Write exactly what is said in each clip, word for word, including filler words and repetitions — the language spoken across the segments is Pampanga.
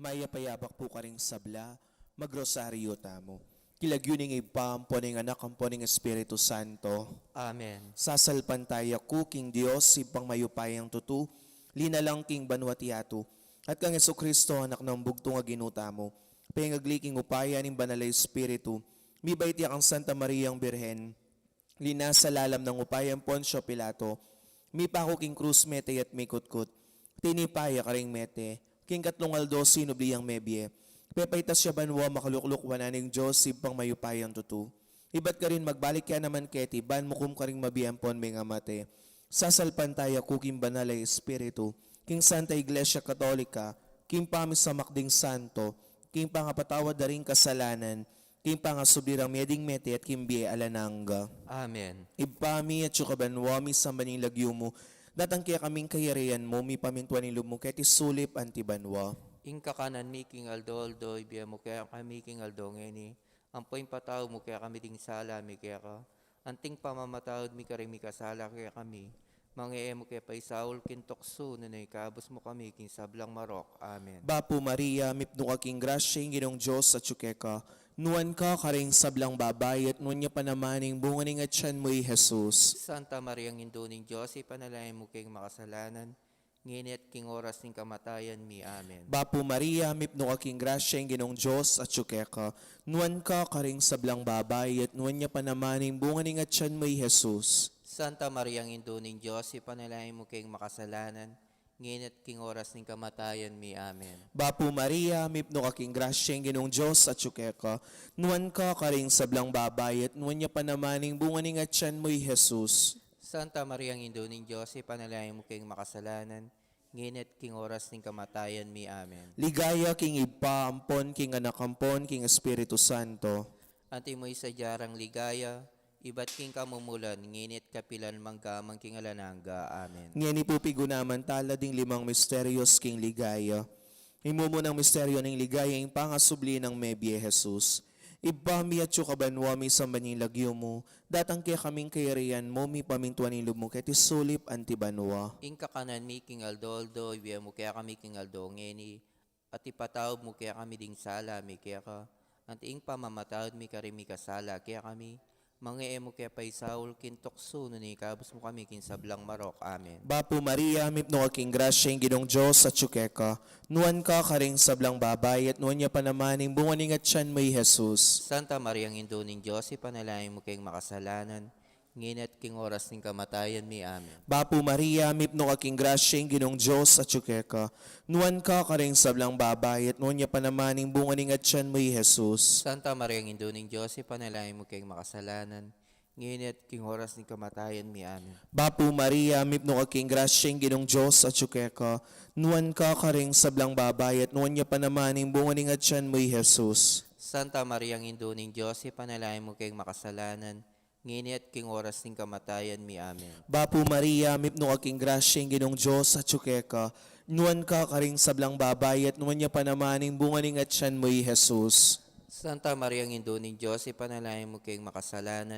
Mayap a abak pu karing sabla, magrosaryo tamu. King lagyu ning Ibpa, ampon ning Anak, ampon ning Espiritu Santo. Amen. Sasalpantaya ku king Dios, Ibpang mayupayang tutu, linalang king banwa't yatu, at kang Jesucristo, Anak nang bugtung a Ginu tamu, pengagli king upaya ning Banal a Espiritu, mibait ya kang Santa Mariang Birhen, linasa lalam ning upaya nang Poncio Pilato, mipaku king krus, mete ya at mikutkut, tinipa ya karing mete, king katlung aldo sinubli yang mebie, pepaitas ya banua, makalukluk wanan ning Dios Ibpang mayupayang tutu. Ibat karin magbalik ya naman keti ban mukum karing mabie ampon mengamate. Sasalpantaya ku king Banal a Espiritu, king Santa Iglesia Katolika, king pamisamak ding santo, king pangapatawad da ring kasalanan, king pangasubli rang mie ding mete at king bie alang angga. Amen. Ibpa mi, atsu ka banua, misamban ya ing lagyu mu, datang kekami ing kayarian mu, mipamintuan ing lub mu keti sulip anti banua. Ing kakanan mi king aldo-aldo ibie mu kekami king aldo ngeni, ampo ipatawad mu kekami ding sala mi keka, anti ing pamamatawad mi karing mikasala kekami, manga e mu ke paisaul king tuksu, nune ikabus mu kami king sablang marok. Amen. Bapu Maria, mipnu ka king grasya, ing Ginung Dios atsu keka, nuan ka karing sablang babai, at nuan ya pa naman ing bunga ning atyan mu, i Jesus. Santa Maria, Indu ning Dios, ipanalangin mu keng makasalanan, ngeni at king oras ning kamatayan mi. Amen. Bapu Maria, mipnu ka king grasya, ing Ginung Dios atsu keka, nuan ka karing sablang babai, at nuan ya pa naman ing bunga ning atyan mu, i Jesus. Santa Maria, Indu ning Dios, ipanalangin mu keng makasalanan, ngeni at king oras ning kamatayan mi. Amen. Bapu Maria, mipnu ka king grasya, ing Ginung Dios atsu keka, nuan ka karing sablang babai, at nuan ya pa naman ing bunga ning atyan mu, i Jesus. Santa Maria, Indu ning Dios, ipanalangin mu keng makasalanan, ngeni at king oras ning kamatayan mi. Amen. Ligaya king Ibpa, ampon king Anak, ampon king Espiritu Santo. Antimo ing sadya rang ligaya, ibat king kamumulan, ngeni at kapilan man, angga man king alang angga. Amen. Ngeni pu pigunaman tala ding limang misterios king ligaya. Ing mumunang misteryo ning ligaya, ing pangasubli nang mebie Jesus. Ibpa mi atsu ka banua, misamban ya ing lagyu mu, datang kekami ing kayarian mu, mipamintuan ing lub mu keti sulip anti banua. Ing kakanan mi king aldo-aldo ibie mu kekami king aldo ngeni, at ipatawad mu kekami ding sala mi keka, anti ing pamamatawad mi karing mikasala kekami, manga e mu ke paisaul king tuksu, nune ikabus mu kami king sablang marok. Amen. Bapu Maria, mipnu ka king grasya, ing Ginung Dios atsu keka, nuan ka karing sablang babai, at nuan ya pa naman ing bunga ning atyan mu, i Jesus. Santa Maria, Indu ning Dios, ipanalangin mu keng makasalanan, ngeni at king oras ning kamatayan mi. Amen. Bapu Maria, mipnu ka king grasya, ing Ginung Dios atsu keka, nuan ka karing sablang babai, at nuan ya pa naman ing bunga ning atyan mu, i Jesus. Santa Maria, Indu ning Dios, ipanalangin mu keng makasalanan, ngeni at king oras ning kamatayan mi. Amen. Bapu Maria, mipnu ka king grasya, ing Ginung Dios atsu keka, nuan ka karing sablang babai, at nuan ya pa naman ing bunga ning atyan mu, i Jesus. Santa Maria, Indu ning Dios, ipanalangin mu keng makasalanan, ngeni at king oras ning kamatayan mi. Amen. Bapu Maria, mipnu ka king grasya, ing Ginung Dios atsu keka, nuan ka karing sablang babai, at nuan ya pa naman ing bunga ning atyan mu, i Jesus. Santa Maria, Indu ning Dios, ipanalangin mu keng makasalanan,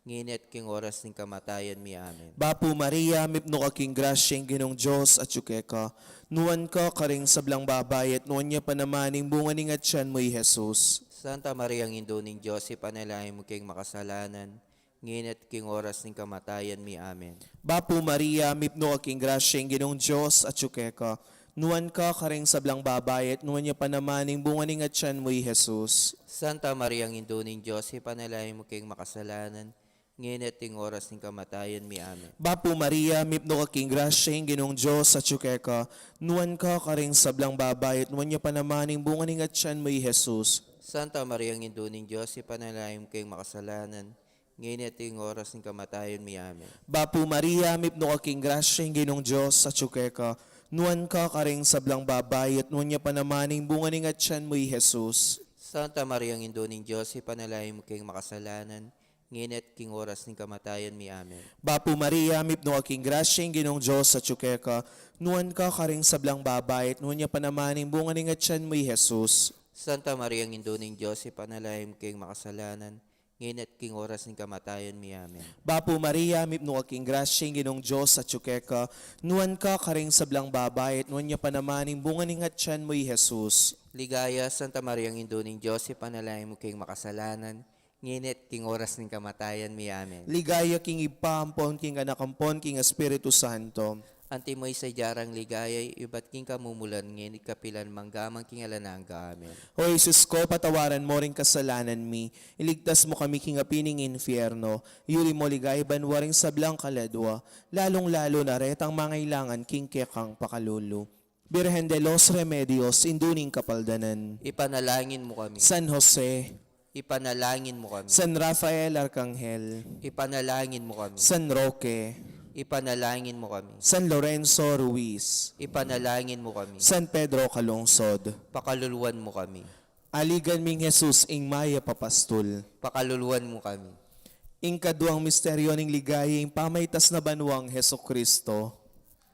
ngeni at king oras ning kamatayan mi. Amen. Bapu Maria, mipnu ka king grasya, ing Ginung Dios atsu keka, nuan ka karing sablang babai, at nuan ya pa naman ing bunga ning atyan mu, i Jesus. Santa Maria, Indu ning Dios, ipanalangin mu keng makasalanan, ngeni at king oras ning kamatayan mi. Amen. Bapu Maria, mipnu ka king grasya, ing Ginung Dios atsu keka, nuan ka karing sablang babai, at nuan ya pa naman ing bunga ning atyan mu, i Jesus. Santa Maria, Indu ning Dios, ipanalangin mu keng makasalanan, ngeni at king oras ning kamatayan mi. Amen. Bapu Maria, mipnu ka king grasya, ing Ginung Dios atsu keka, nuan ka karing sablang babai, at nuan ya pa naman ing bunga ning atyan mu, i Jesus. Santa Maria, Indu ning Dios, ipanalangin mu keng makasalanan, ngeni at king oras ning kamatayan mi. Amen. Bapu Maria, mipnu ka king grasya, ing Ginung Dios atsu keka, nuan ka karing sablang babai, at nuan ya pa naman ing bunga ning atyan mu, i Jesus. Santa Maria, Indu ning Dios, ipanalangin mu keng makasalanan, ngeni at king oras ning kamatayan mi. Amen. Bapu Maria, mipnu ka king grasya, ing Ginung Dios atsu keka, nuan ka karing sablang babai, at nuan ya pa naman ing bunga ning atyan mu, i Jesus. Santa Maria, Indu ning Dios, ipanalangin mu keng makasalanan, ngeni at king oras ning kamatayan mi. Amen. Bapu Maria, mipnu ka king grasya, ing Ginung Dios atyu keka, nuan ka karing sablang babai, at nuan ya pa naman ing bunga ning atian mu, i Jesus. Ligaya, Santa Maria, Indu ning Dios, ipanalangin mu keng makasalanan, ngeni at king oras ning kamatayan mi. Amen. Ligaya king Ibpa ampon king Anak ampon king Espiritu Santo. Antimo ing sadya rang ligaya, ibat king kamumulan, ngeni at kapilan man, angga man king alang angga. Amen. O Jesus ko, patawaran mo ring kasalanan mi, iligtas mo kami king api ning infierno, yuli mo king banua ring sablang kaladua, lalung-lalu na retang mangailangan king kekang pakalulu. Birhen de los Remedios, Indu ning Kapaldanan. Ipanalangin mo kami. San Jose. Ipanalangin mo kami. San Rafael Arkanghel. Ipanalangin mo kami. San Roque. Ipanalangin mo kami. San Lorenzo Ruiz. Ipanalangin mo kami. San Pedro Calungsod. Pakaluluan mo kami. Aligan ming Jesus, ing mayap a pastul. Pakaluluan mo kami. Ing kaduang misteryo ning ligaya, ing pamaitas na banuang Jesucristo.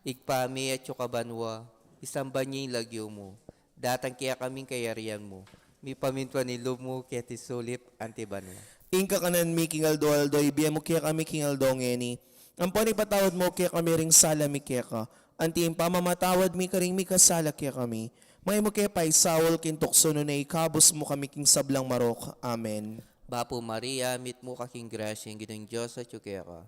Ibpa mi, atsu ka banua, misamban ya ing lagyu mu. Datang kekami ing kayarian mu. Mipamintuan ing lub mu keti sulip anti banua. Ing kakanan mi king aldo-aldo, ibie mu kekami king aldo ngeni. Ampon ipatawad mu kekami ring sala mi keka, anti ing pamamatawad mi karing mikasala kekami. Manga e mu ke paisaul king tuksu, nune ikabus mu kami king sablang marok. Amen. Bapu Maria, mitmu ka king grasya, ing Ginung Dios atyu keka.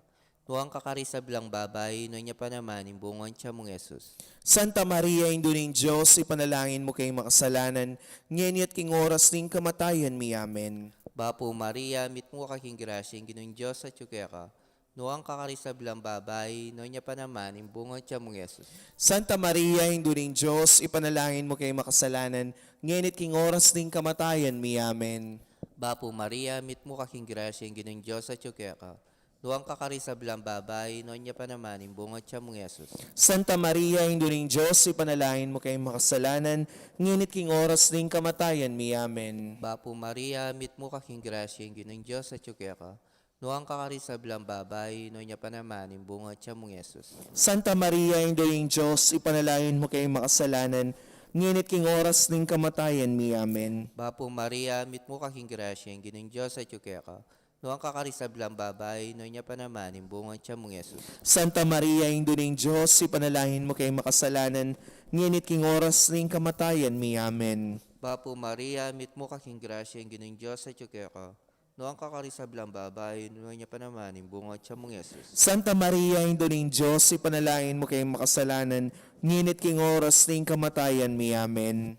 Nuan ka karing sablang babai, nuan ya pa naman ing bunga ning tiyan mung Jesus. Santa Maria, Indu ning Dios, ipanalangin mu keng makasalanan, ngeni at king oras ning kamatayan mi. Amen. Bapu Maria, mitmu ka king grasya, ing Ginung Dios atyu keka. Nuan ka karing sablang babai, nuan ya pa naman ing bunga ning tiyan mung Jesus. Santa Maria, Indu ning Dios, ipanalangin mu keng makasalanan, ngeni at king oras ning kamatayan mi. Amen. Bapu Maria, mitmu ka king grasya, ing Ginung Dios atyu keka. Nuan ka karing sablang babai, nuan ya pa naman ing bunga ning tiyan mung Jesus. Santa Maria, Indu ning Dios, ipanalangin mu keng makasalanan, ngeni at king oras ning kamatayan mi. Amen. Bapu Maria, mitmu ka king grasya, ing Ginung Dios atyu keka. Nuan ka karing sablang babai, nuan ya pa naman ing bunga ning tiyan mung Jesus. Santa Maria, Indu ning Dios, ipanalangin mu keng makasalanan, ngeni at king oras ning kamatayan mi. Amen. Bapu Maria, mitmu ka king grasya, ing Ginung Dios atyu keka. Nuan ka karing sablang babai, nuan ya pa naman ing bunga ning tiyan mung Jesus. Santa Maria, Indu ning Dios, ipanalangin mu keng makasalanan, ngeni at king oras ning kamatayan mi. Amen. Bapu Maria, mitmu ka king grasya, ing Ginung Dios atyu keka. Nuan ka karing sablang babai, nuan ya pa naman ing bunga ning tiyan mung Jesus. Santa Maria, Indu ning Dios, ipanalangin mu keng makasalanan, ngeni at king oras ning kamatayan mi. Amen.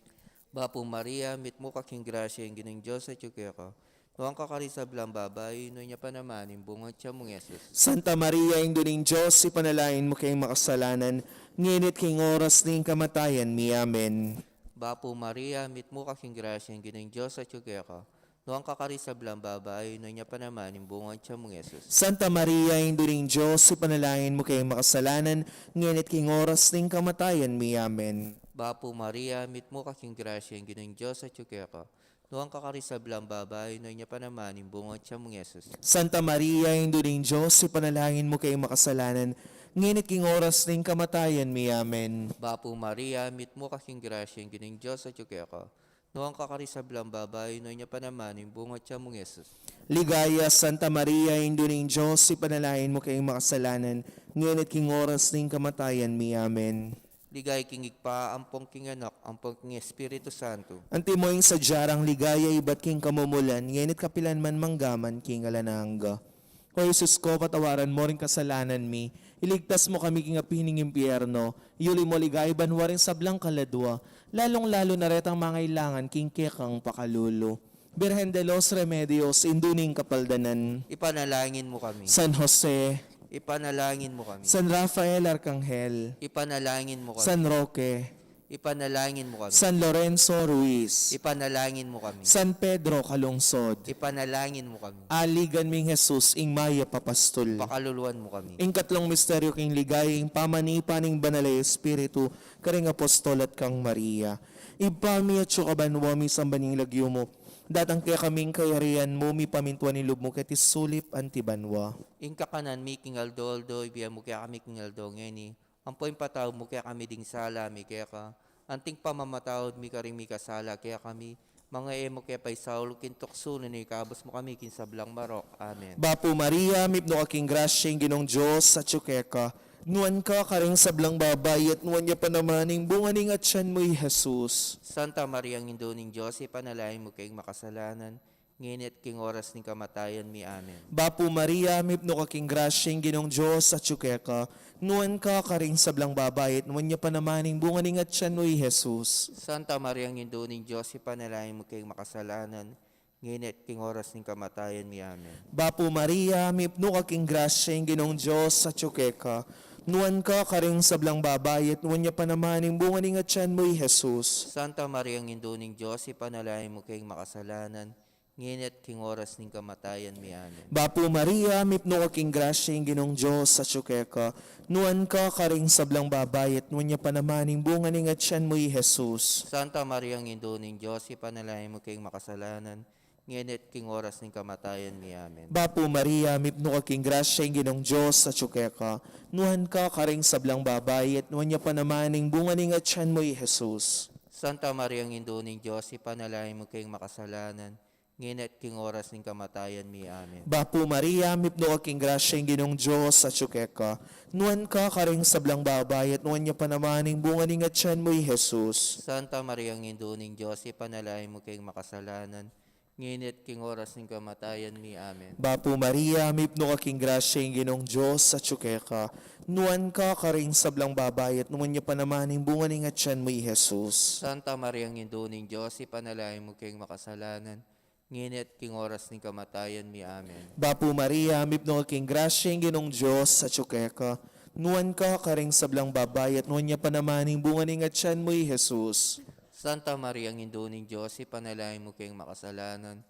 Bapu Maria, mitmu ka king grasya, ing Ginung Dios atyu keka. Nuan ka karing sablang babai, nuan ya pa naman ing bunga ning tiyan mung Jesus. Santa Maria, Indu ning Dios, ipanalangin mu keng makasalanan, ngeni at king oras ning kamatayan mi. Amen. Bapu Maria, mitmu ka king grasya, ing Ginung Dios atyu keka. Nuan ka karing sablang babai, nuan ya pa naman ing bunga ning tiyan mung Jesus. Santa Maria, Indu ning Dios, ipanalangin mu keng makasalanan, ngeni at king oras ning kamatayan mi. Amen. Bapu Maria, mitmu ka king grasya, ing Ginung Dios atyu keka. Nuan ka karing sablang babai, nuan ya pa naman ing bunga ning tiyan mung Jesus. Santa Maria, Indu ning Dios, ipanalangin mu keng makasalanan, ngeni at king oras ning kamatayan mi. Amen. Bapu Maria, mitmu ka king grasya, ing Ginung Dios atyu keka. Nuan ka karing sablang babai, nuan ya pa naman ing bunga ning tiyan mung Jesus. Ligaya, Santa Maria, Indu ning Dios, ipanalangin mu keng makasalanan, ngeni at king oras ning kamatayan mi. Amen. Ligaya king Ibpa, ampon king Anak, ampon king Espiritu Santo. Antimo ing sadya rang ligaya ibat king kamumulan, ngeni at kapilan man, mangga man king alang angga. O Jesus ko, patawaran mo ring kasalanan mi, iligtas mo kami king api ning impyerno, yuli mo king banua ring sablang kaladua, lalung-lalu na retang mangailangan king kekang pakalulu. Birhen de los Remedios, Indu ning Kapaldanan. Ipanalangin mo kami. San Jose. Ipanalangin mo kami. San Rafael Arkanghel. Ipanalangin mo kami. San Roque. Ipanalangin mo kami. San Lorenzo Ruiz. Ipanalangin mo kami. San Pedro Calungsod. Ipanalangin mo kami. Aligan ming Jesus, ing mayap a pastul. Pakaluluan mo kami. Ing katlung misteryo king ligaya, ing pamanipa ning Banal a Espiritu karing apostol at kang Maria. Ibpa mi, atsu ka banua, misamban ya ing lagyu mu. Datang kekami ing kayarian mu, mipamintuan ing lub mu keti sulip anti banua. Ing kakanan mi king aldo-aldo, ibie mu kekami king aldo ngeni. Ampo ipatawad mu kekami ding sala mi keka, anti ing pamamatawad mi karing mikasala kekami, Nung e mu ke paisaul king tuksu, nune ikabus mu kami king sablang marok. Amen. Bapu Maria, mipnu ka king grasya, ing Ginung Dios atyu keka. Nuan ka karing sablang babai, at nuan ya pa naman ing bunga ning atyan mu, i Jesus. Santa Maria, Indu ning Dios, ipanalangin mu keng makasalanan, ngeni at king oras ning kamatayan mi. Amen. Bapu Maria, mipnu ka king grasya, ing Ginung Dios atyu keka. Nuan ka karing sablang babai, at nuan ya pa naman ing bunga ning atyan mu, i Jesus. Santa Maria, Indu ning Dios, ipanalangin mu keng makasalanan, ngeni at king oras ning kamatayan mi. Amen. Bapu Maria, mipnu ka king grasya, ing Ginung Dios atyu keka. Nuan ka karing sablang babai, at nuan ya pa naman ing bunga ning atyan mu, i Jesus. Santa Maria, Indu ning Dios, ipanalangin mu keng makasalanan, ngeni at king oras ning kamatayan mi. Amen. Bapu Maria, mipnu ka king grasya, ing Ginung Dios atyu keka. Nuan ka karing sablang babai, at nuan ya pa naman ing bunga ning atyan mu, i Jesus. Santa Maria, Indu ning Dios, ipanalangin mu keng makasalanan, ngeni at king oras ning kamatayan mi. Amen. Bapu Maria, mipnu ka king grasya, ing Ginung Dios atyu keka. Nuan ka karing sablang babai, at nuan ya pa naman ing bunga ning atyan mu, i Jesus. Santa Maria, Indu ning Dios, ipanalangin mu keng makasalanan, ngeni at king oras ning kamatayan mi. Amen. Bapu Maria, mipnu ka king grasya, ing Ginung Dios atyu keka. Nuan ka karing sablang babai, at nuan ya pa naman ing bunga ning atyan mu, i Jesus. Santa Maria, Indu ning Dios, ipanalangin mu keng makasalanan, ngeni at king oras ning kamatayan mi. Amen. Bapu Maria, mipnu ka king grasya, ing Ginung Dios atyu keka. Nuan ka karing sablang babai, at nuan ya pa naman ing bunga ning atyan mu, i Jesus. Santa Maria, Indu ning Dios, ipanalangin mu keng makasalanan, ngeni at king oras ning kamatayan mi. Amen. Bapu Maria, mipnu ka king grasya, ing Ginung Dios atyu keka. Nuan ka karing sablang babai, at nuan ya pa naman ing bunga ning atyan mu, i Jesus. Santa Maria, Indu ning Dios, ipanalangin mu keng makasalanan,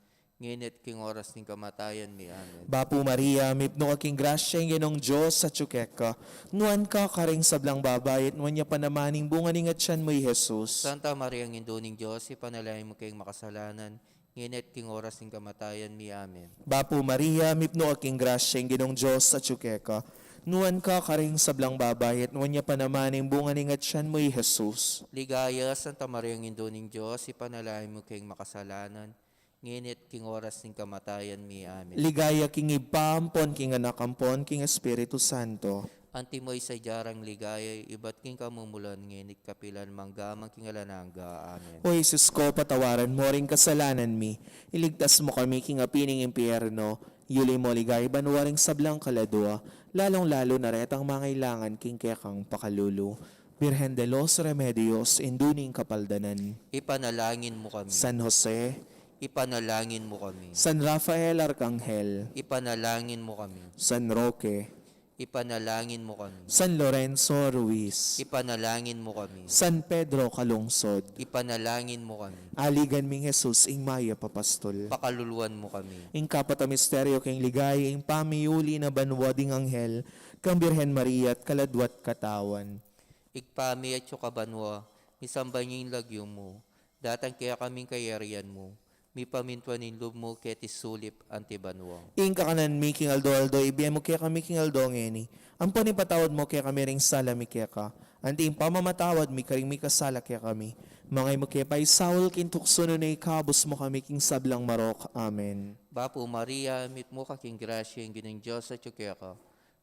ngeni at king oras ning kamatayan mi. Amen. Bapu Maria, mipnu ka king grasya, ing Ginung Dios atyu keka. Nuan ka karing sablang babai, at nuan ya pa naman ing bunga ning atyan mu, i Jesus. Santa Maria, Indu ning Dios, ipanalangin mu keng makasalanan, ngeni at king oras ning kamatayan mi. Amen. Bapu Maria, mipnu ka king grasya, ing Ginung Dios atyu keka. Nuan ka karing sablang babai, at nuan ya pa naman ing bunga ning atyan mu, i Jesus. Ligaya, Santa Maria, Indu ning Dios, ipanalangin mu keng makasalanan, ngeni at king oras ning kamatayan mi. Amen. Ligaya king Ibpa, ampon king Anak, ampon king Espiritu Santo. Antimo ing sadya rang ligaya, ibat king kamumulan, ngeni at kapilan, mangga man king alang angga. Amen. O Jesus ko, patawaran mu ring kasalanan mi, iligtas mu kami king api ning impyerno, yuli mu king ligaya banua ring sablang kaladua, lalung-lalu na retang mangailangan king kekang pakalulu. Birhen de los Remedios, Indu ning Kapaldanan. Ipanalangin mu kami. San Jose. Ipanalangin mu kami. San Rafael Arkanghel. Ipanalangin mu kami. San Roque. Ipanalangin mu kami. San Lorenzo Ruiz. Ipanalangin mu kami. San Pedro Calungsod. Ipanalangin mu kami. Aligan ming Jesus, ing mayap a pastul. Pakaluluan mu kami. Ing kapat a misteryo king ligaya, ing pamiuli na banua ding anghel kang Birhen Maria at kaladua't katawan. Ibpa mi, atsu ka banua, misamban ya ing lagyu mu, datang kekami ing kayarian mu, mipamintuan ing lub mu keti sulip anti banua. Ing kakanan mi king aldo-aldo, ibie mu kekami king aldo ngeni, ampon ipatawad mu kekami ring sala mi keka, anti ing pamamatawad mi karing mikasala kekami. Manga e mu ke paisaul king tuksu, nune ikabus mu kami king sablang marok. Amen. Bapu Maria, mitmu ka king grasya, ing Ginung Dios atsu keka.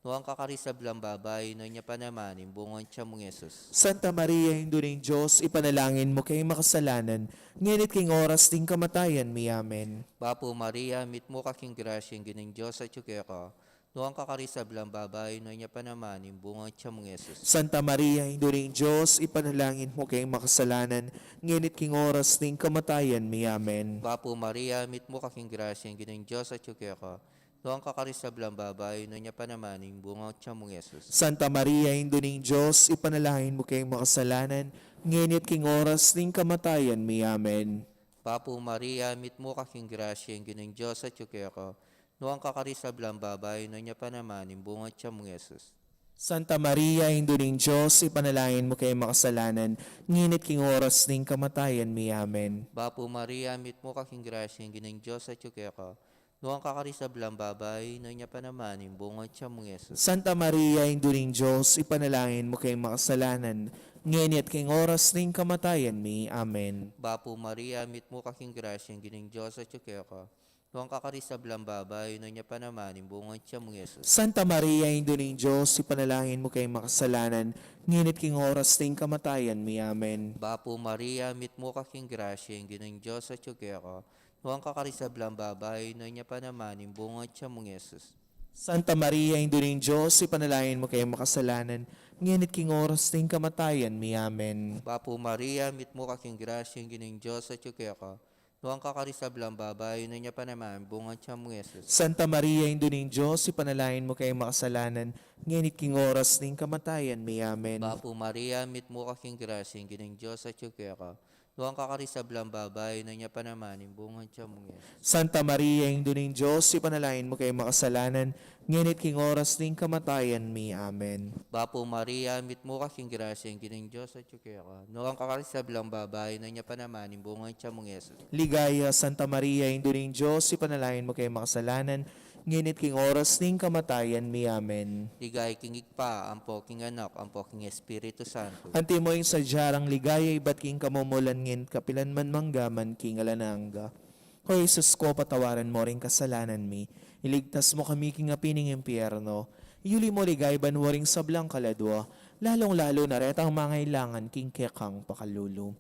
Nuan ka karing sablang babai, nuan ya pa naman ing bunga ning tiyan mung Jesus. Santa Maria, Indu ning Dios, ipanalangin mu keng makasalanan, ngeni't king oras ning kamatayan mi. Amen. Bapu Maria, mitmu ka king grasya, ing Ginung Dios atsu keka. Nuan ka karing sablang babai, nuan ya pa naman ing bunga ning tiyan mung Jesus. Santa Maria, Indu ning Dios, ipanalangin mu keng makasalanan, ngeni't king oras ning kamatayan mi. Amen. Bapu Maria, mitmu ka king grasya, ing Ginung Dios atsu keka. Nuan ka karing sablang babai, nuan ya pa naman ing bunga ning tiyan mung Jesus. Santa Maria, Indu ning Dios, ipanalangin mu keng makasalanan, ngeni't king oras ning kamatayan mi. Amen. Bapu Maria, mitmu ka king grasya, ing Ginung Dios atsu keka. Nuan ka karing sablang babai, nuan ya pa naman ing bunga ning tiyan mung Jesus. Santa Maria, Indu ning Dios, ipanalangin mu keng makasalanan, ngeni't king oras ning kamatayan mi. Amen. Bapu Maria, mitmu ka king grasya, ing Ginung Dios atsu keka. Nuan ka karing sablang babai, nuan ya pa naman ing bunga ning tiyan mu, Jesus. Santa Maria, Indu ning Dios, ipanalangin mu keng makasalanan, ngeni at king oras ning kamatayan mi. Amen. Bapu Maria, mitmu ka king grasya, ing Ginung Dios atyu keka. Nuan ka karing sablang babai, nuan ya pa naman ing bunga ning tiyan mu, Jesus. Santa Maria, Indu ning Dios, ipanalangin mu keng makasalanan, ngeni at king oras ning kamatayan mi. Amen. Bapu Maria, mitmu ka king grasya, ing Ginung Dios atyu keka. Nuan ka karing sablang babai, nuan ya pa naman ing bunga ning tiyan mu, Jesus. Santa Maria, Indu ning Dios, ipanalangin mu keng makasalanan, ngeni at king oras ning kamatayan mi. Amen. Bapu Maria, mitmu ka king grasya, ing Ginung Dios atyu keka. Nuan ka karing sablang babai, nuan ya pa naman ing bunga ning tiyan mu, Jesus. Santa Maria, Indu ning Dios, ipanalangin mu keng makasalanan, ngeni at king oras ning kamatayan mi. Amen. Bapu Maria, mitmu ka king grasya, ing Ginung Dios atyu keka. Nuan ka karing sablang babai, nuan ya pa naman ing bunga ning tiyan mu, Jesus. Santa Maria, Indu ning Dios, ipanalangin mu keng makasalanan, ngeni at king oras ning kamatayan mi. Amen. Bapu Maria, mitmu ka king grasya, ing Ginung Dios atyu keka. Nuan ka karing sablang babai, nuan ya pa naman ing bunga ning tiyan mu, Jesus. Ligaya, Santa Maria, Indu ning Dios, ipanalangin mu keng makasalanan, ngeni at king oras ning kamatayan mi. Amen. Ligaya king Ibpa, ampo king Anak, ampo king Espiritu Santo. Antimo ing sadya rang ligaya ibat king kamumulan, ngeni at kapilan man, mangga man king alang angga. O Jesus ko, patawaran mo ring kasalanan mi, iligtas mo kami king api ning impyerno, iyuli mo king banua ring sablang kaladua, lalung-lalu na retang mangailangan king kekang pakalulu.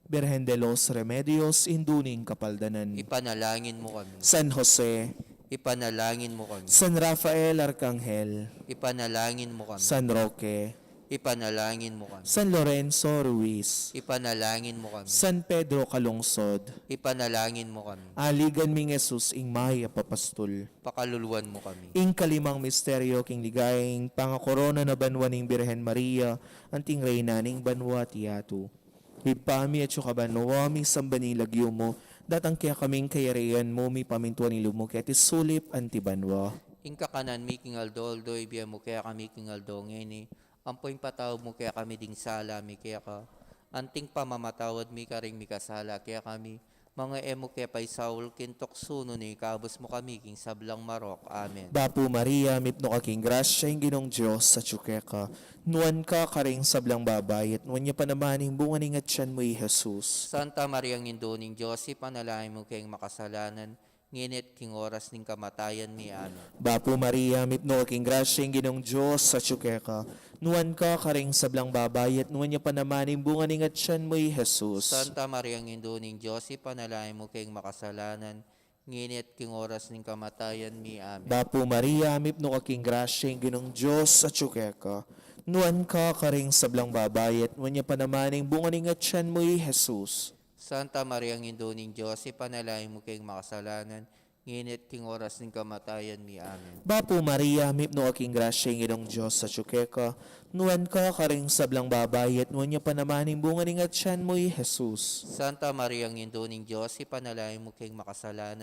Birhen de los Remedios, Indu ning Kapaldanan. Ipanalangin mo kami. San Jose. Ipanalangin mo kami. San Rafael Arkanghel. Ipanalangin mo kami. San Roque. Ipanalangin mo kami. San Lorenzo Ruiz. Ipanalangin mo kami. San Pedro Calungsod. Ipanalangin mo kami. Aligan ming Jesus ing mayap a pastul. Pakaluluan mo kami. Ing kalimang misteryo king ligaya, ing pangakorona na banua ning Birhen Maria, anting Reyna ning banua at yatu. Ibpa mi, atsu ka banua, misamban ya ing lagyu mu, datang kekami ing kayarian mu, mipamintuan ing lub mu keti sulip anti banua. Ing kakanan mi king aldo-aldo ibie mu kekami king aldo ngeni, ampo ipatawad mu kekami ding sala mi keka, anting pamamatawad mi karing mikasala kekami, manga e mu ke paisaul king tuksu, nune ikabus mu kami king sablang marok. Amen. Bapu Maria, mipnu ka king grasya, ing Ginung Dios atyu keka. Nuan ka karing sablang babai, at nuan ya pa naman ing bunga ning atian mu, i Jesus. Santa Maria, Indu ning Dios, ipanalangin mu keng makasalanan, ngeni at king oras ning kamatayan mi. Amen. Bapu Maria, mipnu ka king grasya, ing Ginung Dios atyu keka. Nuan ka karing sablang babai, at nuan ya pa naman ing bunga ning atian mu, i Jesus. Santa Maria, Indu ning Dios, ipanalangin mu keng makasalanan, ngeni at king oras ning kamatayan mi. Amen. Bapu Maria, mipnu ka king grasya, ing Ginung Dios atyu keka. Nuan ka karing sablang babai, at nuan ya pa naman ing bunga ning atian mu, i Jesus. Santa Maria, Indu ning Dios, ipanalangin mu keng makasalanan, ngeni at king oras ning kamatayan mi. Amen. Bapu Maria, mipnu ka king grasya, ing Ginung Dios atyu keka. Nuan ka karing sablang babai, at nuan ya pa naman ing bunga ning atian mu, i Jesus. Santa Maria, Indu ning Dios, ipanalangin mu keng makasalanan,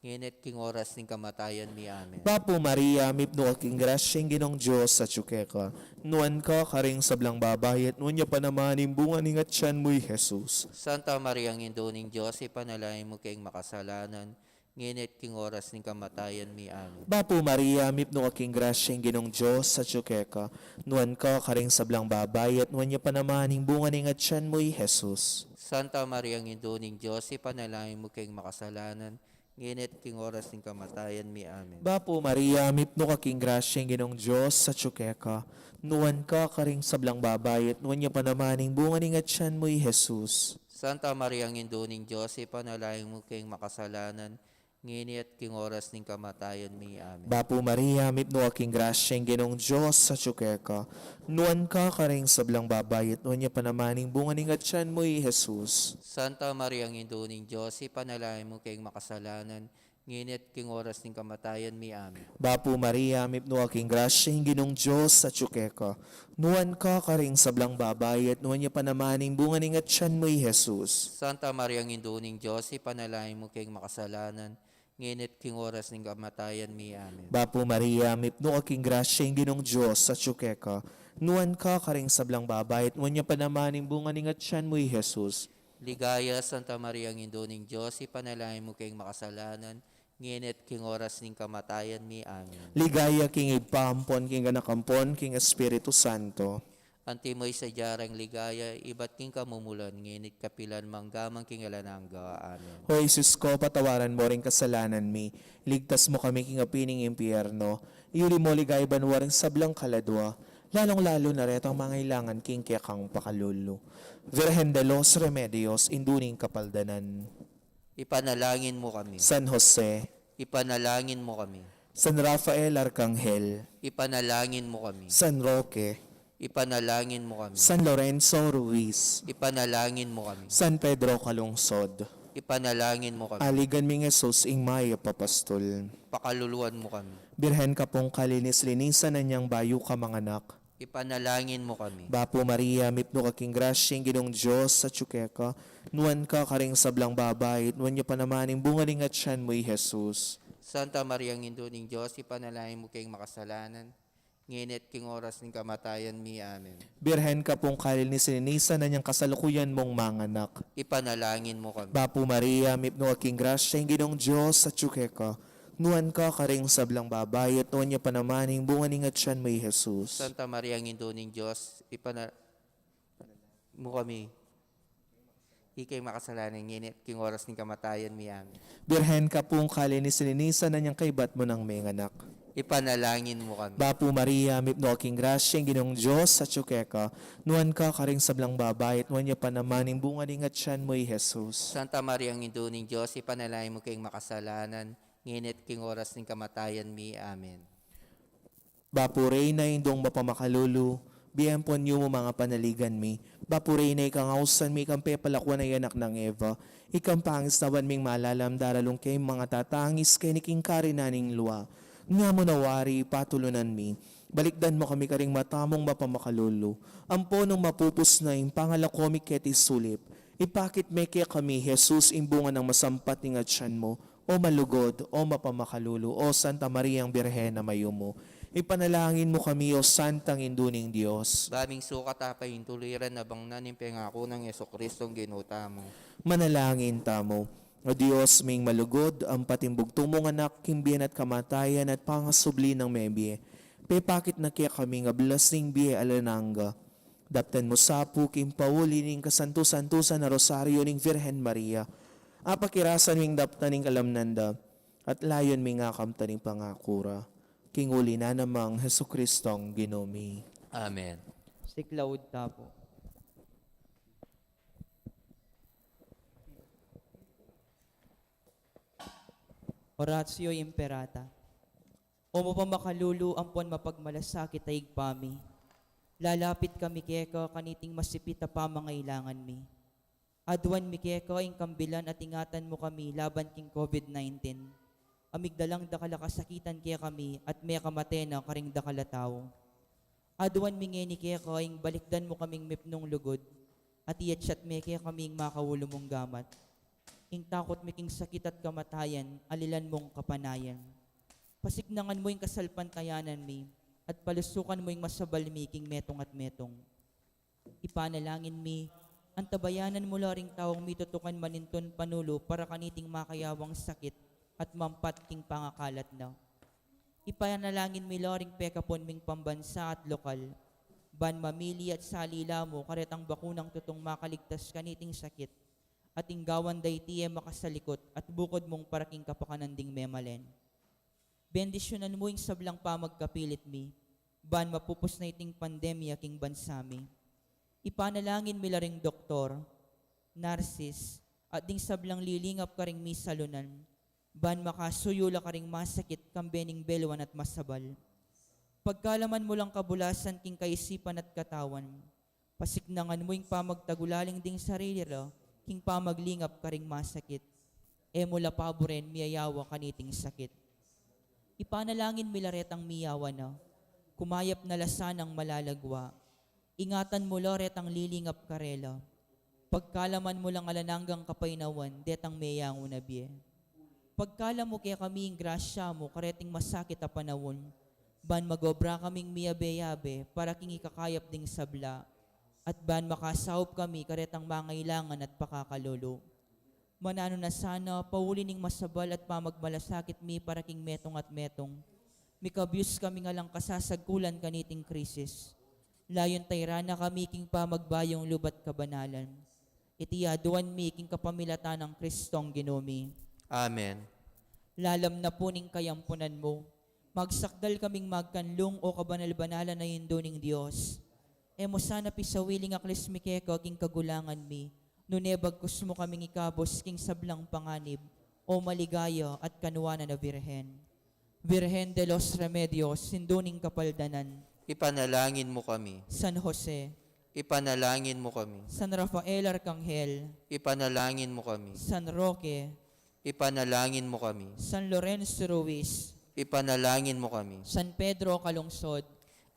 ngeni at king oras ning kamatayan mi. Amen. Bapu Maria, mipnu ka king grasya, ing Ginung Dios atyu keka. Nuan ka karing sablang babai, at nuan ya pa naman ing bunga ning atian mu, i Jesus. Santa Maria, Indu ning Dios, ipanalangin mu keng makasalanan, ngeni at king oras ning kamatayan mi. Amen. Bapu Maria, mipnu ka king grasya, ing Ginung Dios atyu keka. Nuan ka karing sablang babai, at nuan ya pa naman ing bunga ning atian mu, i Jesus. Santa Maria, Indu ning Dios, ipanalangin mu keng makasalanan, ngeni at king oras ning kamatayan mi. Amen. Bapu Maria, mipnu ka king grasya, ing Ginung Dios atyu keka. Nuan ka karing sablang babai, at nuan ya pa naman ing bunga ning atian mu, i Jesus. Santa Maria, Indu ning Dios, ipanalangin mu keng makasalanan, ngeni at king oras ning kamatayan mi. Amen. Bapu Maria, mipnu ka king grasya, ing Ginung Dios atyu keka. Nuan ka karing sablang babai, at nuan ya pa naman ing bunga ning atian mu, i Jesus. Santa Maria, Indu ning Dios, ipanalangin mu keng makasalanan, ngeni at king oras ning kamatayan mi. Amen. Bapu Maria, mipnu ka king grasya, ing Ginung Dios atyu keka. Nuan ka karing sablang babai, at nuan ya pa naman ing bunga ning atian mu, i Jesus. Santa Maria, Indu ning Dios, ipanalangin mu keng makasalanan, ngeni at king oras ning kamatayan mi. Amen. Bapu Maria, mipnu ka king grasya, ing Ginung Dios atyu keka. Nuan ka karing sablang babai, at nuan ya pa naman ing bunga ning atian mu, i Jesus. Ligaya, Santa Maria, Indu ning Dios, ipanalangin mu keng makasalanan, Ngeni at king oras ning kamatayan mi. Amen. Ligaya king Ibpa ampon king Anak ampon king Espiritu Santo. Antimo ing sadya rang ligaya, ibat king kamumulan, ngeni at kapilan man, angga man king alang angga. Amen. O Jesus ko, patawaran mo ring kasalanan mi, iligtas mo kami king api ning impyerno, iuli mo king ligaya banua ring sablang kaladua, lalung-lalu na retang mangailangan king kekang pakalulu. Virgen de los Remedios, Indu ning Kapaldanan. Ipanalangin mo kami. San Jose. Ipanalangin mo kami. San Rafael Arcangel. Ipanalangin mo kami. San Roque. Ipanalangin mo kami. San Lorenzo Ruiz. Ipanalangin mo kami. San Pedro Calungsod. Ipanalangin mo kami. Aligan ming Jesus ing mayap a pastul. Pakaluluan mo kami. Birhen ka pung kalinis-linisan, anyang bayu ka manganak. Ipanalangin mo kami. Bapu Maria, mipnu ka king grasya, ing Ginung Dios atyu keka, nuan ka karing sablang babai, at nuan ya pa naman ing bunga ning atyan mu, i Jesus. Santa Maria, Indu ning Dios, ipanalangin mo keng makasalanan, ngeni at king oras ning kamatayan mi. Amen. Birhen ka pung kalinis-linisan, anyang kasalukuyan mung manganak. Ipanalangin mo kami. Bapu Maria, mipnu ka king grasya, ing Ginung Dios atyu keka, nuan ka karing sablang babai, at nuan ya pa naman ing bunga ning atyan mu, i Jesus. Santa Maria, Indu ning Dios, ipanalangin mo kami, ikay makasalanan, ngeni at king oras ning kamatayan mi. Amen. Birhen ka pung kalinis-linisan, anyang kaibat mu nang menganak. Ipanalangin mo kami. Bapu Maria, mipnu ka king grasya, ing Ginung Dios atyu keka, nuan ka karing sablang babai, at nuan ya pa naman ing bunga ning atyan mu, i Jesus. Santa Maria, Indu ning Dios, ipanalangin mo keng makasalanan, ngeni at king oras ning kamatayan mi. Amen. Bapu Reyna, Indung mapamakalulu, bie ampon yumu manga panaligan mi. Bapu Reyna, ikang ausan mi, ikang pepalakuan a anak nang Eva, ikang pangisnawan ming malalam, daralung keng mangatatangis keni king karinan ning lua. Nga mu na wari, patulunan mi, balikdan mu kami karing mata mung mapamakalulu, ampo nung mapupus na ing pangalako mi keti sulip, ipakit me kekami i Jesus, ing bunga nang masampat ning atyan mu. O malugud, o mapamakalulu, o Santa Mariang Birhen a mayumu, ipanalangin mu kami, o Santang Indu ning Dios. Ba ming sukat a paintuliran a bangnan ing pengaku nang Jesucristong Ginu tamu. Manalangin tamu. O Dios ming malugud, ampat ing bugtung mung Anak, king bie na at kamatayan at pangasubli nang mebie, pepakit na kekami ing ablas ning bie alang angga. Daptan mu sa pu king pauli ning kasantu-santusan a Rosario ning Virgen Maria, apakirasan ming daptan ing kalamnan da, at layun ming akamtan ing pangaku ra. King uli na namang Jesucristong Ginu mi. Amen. Siklaud ta pu. Oratio Imperata. O mapamakalulu ampon mapagmalasakit a Ibpa mi, lalapit kami keka kaniting masipit a pamangailangan mi. Aduan mi keka ing kambilan at ingatan mu kami laban king COVID nineteen, a migdalang dakal a kasakitan kekami at mekamate na karing dakal a tau. Aduan mi ngeni keka ing balikdan mu kaming mipnung lugud, at iyatsat me kekami ing makaulu mung gamat. Ing takut mi king sakit at kamatayan, alilan mung kapanayan. Pasiknangan mu ing kasalpantayanan mi, at palusukan mu ing masabal mi king metung at metung. Ipanalangin mi, antabayanan mu la ring taung mitutukan manintun panulu para kaniting makayawang sakit at mampat king pangakalat na. Ipanalangin mi la ring pekapun ming pambansa at lokal, ban mamili at salila mu karetang bakunang tutung makaligtas kaniting sakit, at ing gawan da iti e makasalikut at bukud mung para king kapakanan ding memalen. Bendisyunan mu ing sablang pamagkapilit mi, ban mapupus na iting pandemya king bansa mi. Ipanalangin mi la ring doktor, narsis, at ding sablang lilingap karing misalunan, ban makasuyu la karing masakit kambe ning beluan at masabal. Pagkalaman mu lang kabulasan king kaisipan at katawan, pasiknangan mu ing pamagtagulaling ding sarili ra king pamaglingap karing masakit. E mu la paburen miyayawa kaniting sakit. Ipanalangin mi la retang miyawa na, kumayap na la sanang malalagwa. Ingatan mu la retang lilingap karela. Pagkalaman mu lang alang anggang kapaynawan detang meyangu na bie. Pagkalam mu kekami ing grasya mu kareting masakit a panaun, ban magobra kaming miyabe-yabe para king ikakayap ding sabla, at ban makasaup kami karetang mangailangan at pakakalulu. Mananu na sana, pauli ning masabal at pamagmalasakit mi para king metung at metung, mikabyus kami ngan lang kasasagkulan kaniting krisis. Layun tayra na kami king pamagbayung lub at kabanalan. Iti aduan mi king kapamilatan nang Kristong Ginu mi. Amen. Lalam na pu ning kayampunan mu, magsakdal kaming magkanlung, o kabanal-banalan a Indu ning Dios. E mu sana pisawili ing aklis mi keka king kagulangan mi, nune bagkus mu kaming ikabus king sablang panganib, o maligaya at kanuanan a Birhen. Virgen de los Remedios, Indu ning Kapaldanan. Ipanalangin mu kami. San Jose. Ipanalangin mu kami. San Rafael Arcangel. Ipanalangin mu kami. San Roque. Ipanalangin mu kami. San Lorenzo Ruiz. Ipanalangin mu kami. San Pedro Calungsod.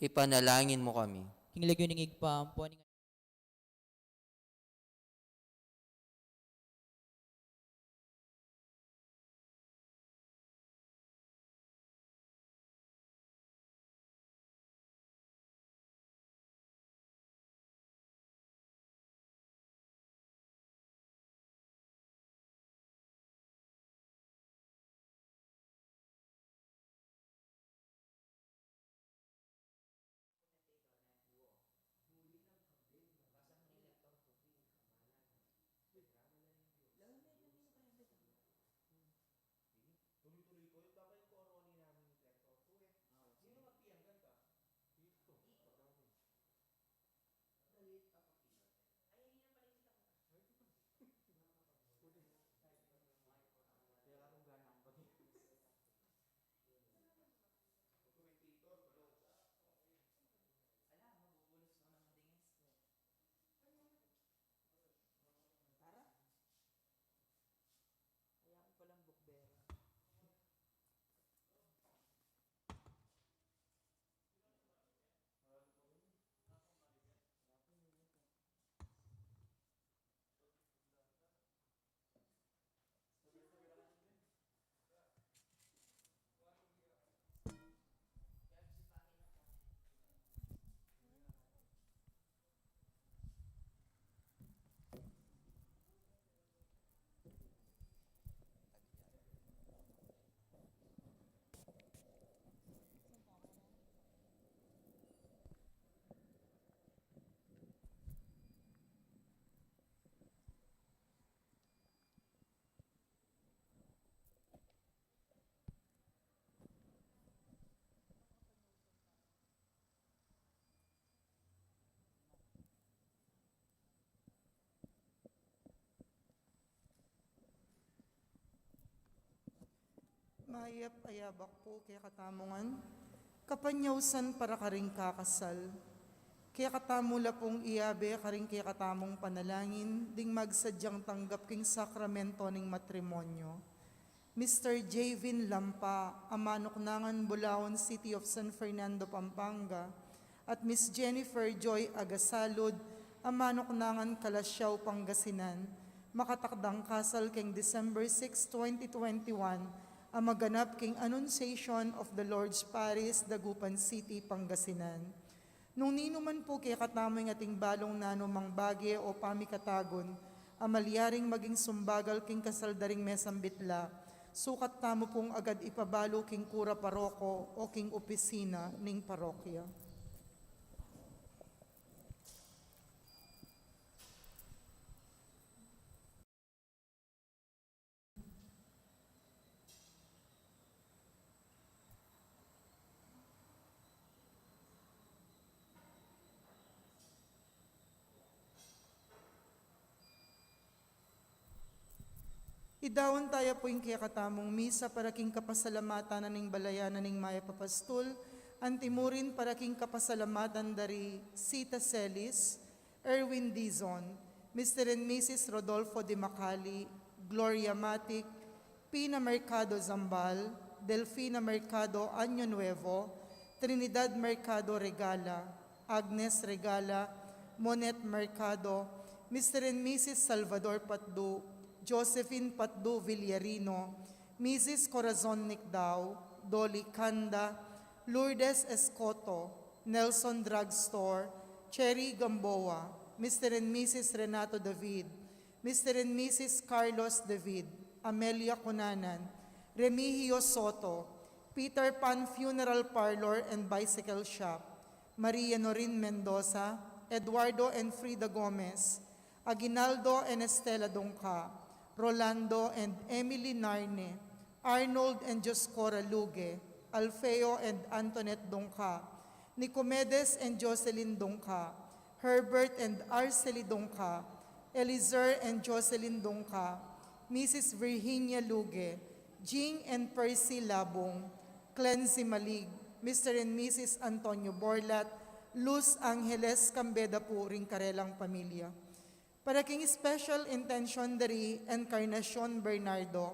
Ipanalangin mu kami. King lagyu ning Ibpa, ampo ning Tara. Kaya ko palang bukbero. Mayap a yabak pu kekatamu ngan. Kapanyausan para karing kakasal. Kekatamu la pung iabe karing kekatamung panalangin ding magsadyang tanggap king sakramento ning matrimonyo. Mister Javin Lampa, a manuknangan Bulaon, City of San Fernando, Pampanga, at Miss Jennifer Joy Agasalud, a manuknangan Calasiao, Pangasinan, makatakdang kasal king December six, twenty twenty-one, a maganap king Annunciation of the Lord's Parish, Dagupan City, Pangasinan. Nung ninu man pu kekatamu ing ating balung nanumang bage o pamikatagun a malyaring maging sumbagal king kasal da ring mesambit la, sukat tamu pung agad ipabalu king kura paroko o king opisina ning parokya. Idaun taya pu ing kekatamung misa para king kapasalamatan na ning balayan na ning mayap a pastul, antimurin para king kapasalamatan da ri Sita Celis, Erwin Dizon, Mister and Missus Rodolfo de Macali, Gloria Matic, Pina Mercado Zambal, Delfina Mercado Año Nuevo, Trinidad Mercado Regala, Agnes Regala, Monet Mercado, Mister and Missus Salvador Patdu, Josephine Patdu Villarino, Missus Corazon Nicdao, Dolly Canda, Lourdes Escoto, Nelson Drugstore, Cherry Gamboa, Mister and Missus Renato David, Mister and Missus Carlos David, Amelia Cunanan, Remigio Soto, Peter Pan Funeral Parlor and Bicycle Shop, Maria Norin Mendoza, Eduardo and Frida Gomez, Aguinaldo and Estela Dongca, Rolando and Emily Narne, Arnold and Dioscora Luge, Alfeo and Antoinette Dongca, Nicomedes and Jocelyn Dongca, Herbert and Arcely Dongca, Eliezer and Jocelyn Dongca, Missus Virginia Luge, Jing and Percy Labong, Cleancy Malig, Mister and Missus Antonio Borlat, Luz Angeles, kambe da pu ring karelang pamilya. Para king special intention da ri Encarnacion Bernardo,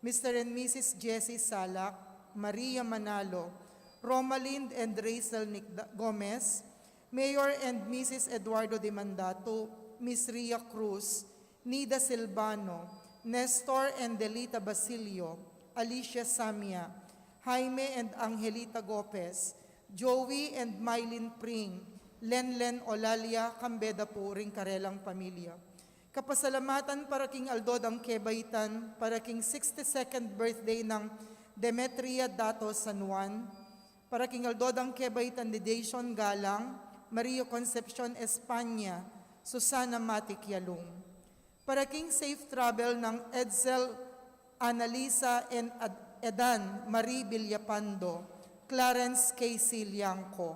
Mister and Missus Jessie Salak, Maria Manalo, Romalind and Rachel Nick Da-, Gomez, Mayor and Missus Eduardo Dimandatu, Miss Ria Cruz, Nida Silvano, Nestor and Delita Basilio, Alicia Samia, Jaime and Angelita Gopez, Joey and Mylene Pring, Lenlen Olalia, kambe da pu ring karelang pamilya. Kapasalamatan para king aldo dang kebaitan, para king sixty-second birthday nang Demetria Dato San Juan, para king aldo dang kebaitan ni Jason Galang, Maria Concepcion España, Susana Matic Yalung. Para king safe travel nang Edsel Analisa and Ad-, Edan Marie Villapando, Clarence K C Liangco.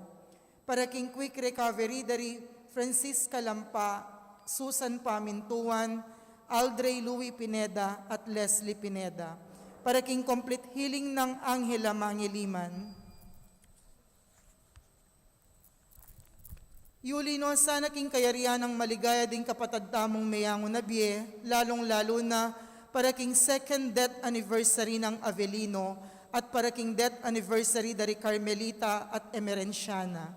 Para king quick recovery da ri Francisca Lampa, Susan Pamintuan, Aldrey Louis Pineda, at Leslie Pineda. Para king complete healing nang Angela Mangiliman. Yuli no sana king kayarian nang maligaya ding kapatad tamung meyangu na bie, lalung-lalu na para king second death anniversary nang Avelino at para king death anniversary da ri Carmelita at Emerenciana.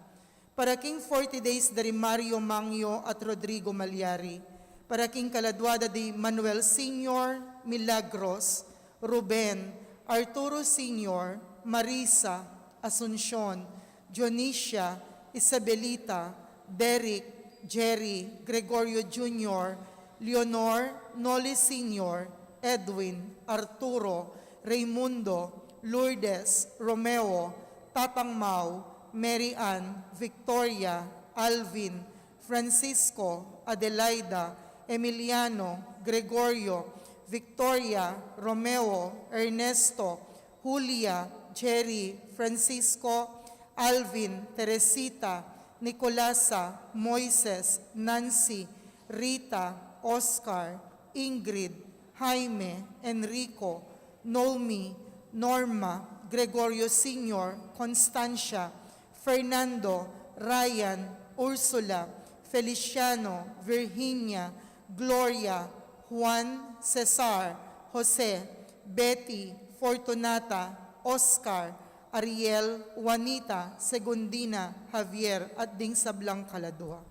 Para king forty days da ri Mario Mangio at Rodrigo Malyari. Para king kaladua da di Manuel Senior, Milagros, Ruben, Arturo Senior, Marisa, Asuncion, Dionisia, Isabelita, Derek, Jerry, Gregorio Junior, Leonor, Noli Senior, Edwin, Arturo, Raymundo, Lourdes, Romeo, Tatang Mau, Mary Ann, Victoria, Alvin, Francisco, Adelaida, Emiliano, Gregorio, Victoria, Romeo, Ernesto, Julia, Jerry, Francisco, Alvin, Teresita, Nicolasa, Moises, Nancy, Rita, Oscar, Ingrid, Jaime, Enrico, Nomi, Norma, Gregorio Senior, Constancia, Fernando, Ryan, Ursula, Feliciano, Virginia, Gloria, Juan, Cesar, Jose, Betty, Fortunata, Oscar, Ariel, Juanita, Segundina, Javier, at ding sablang kaladua.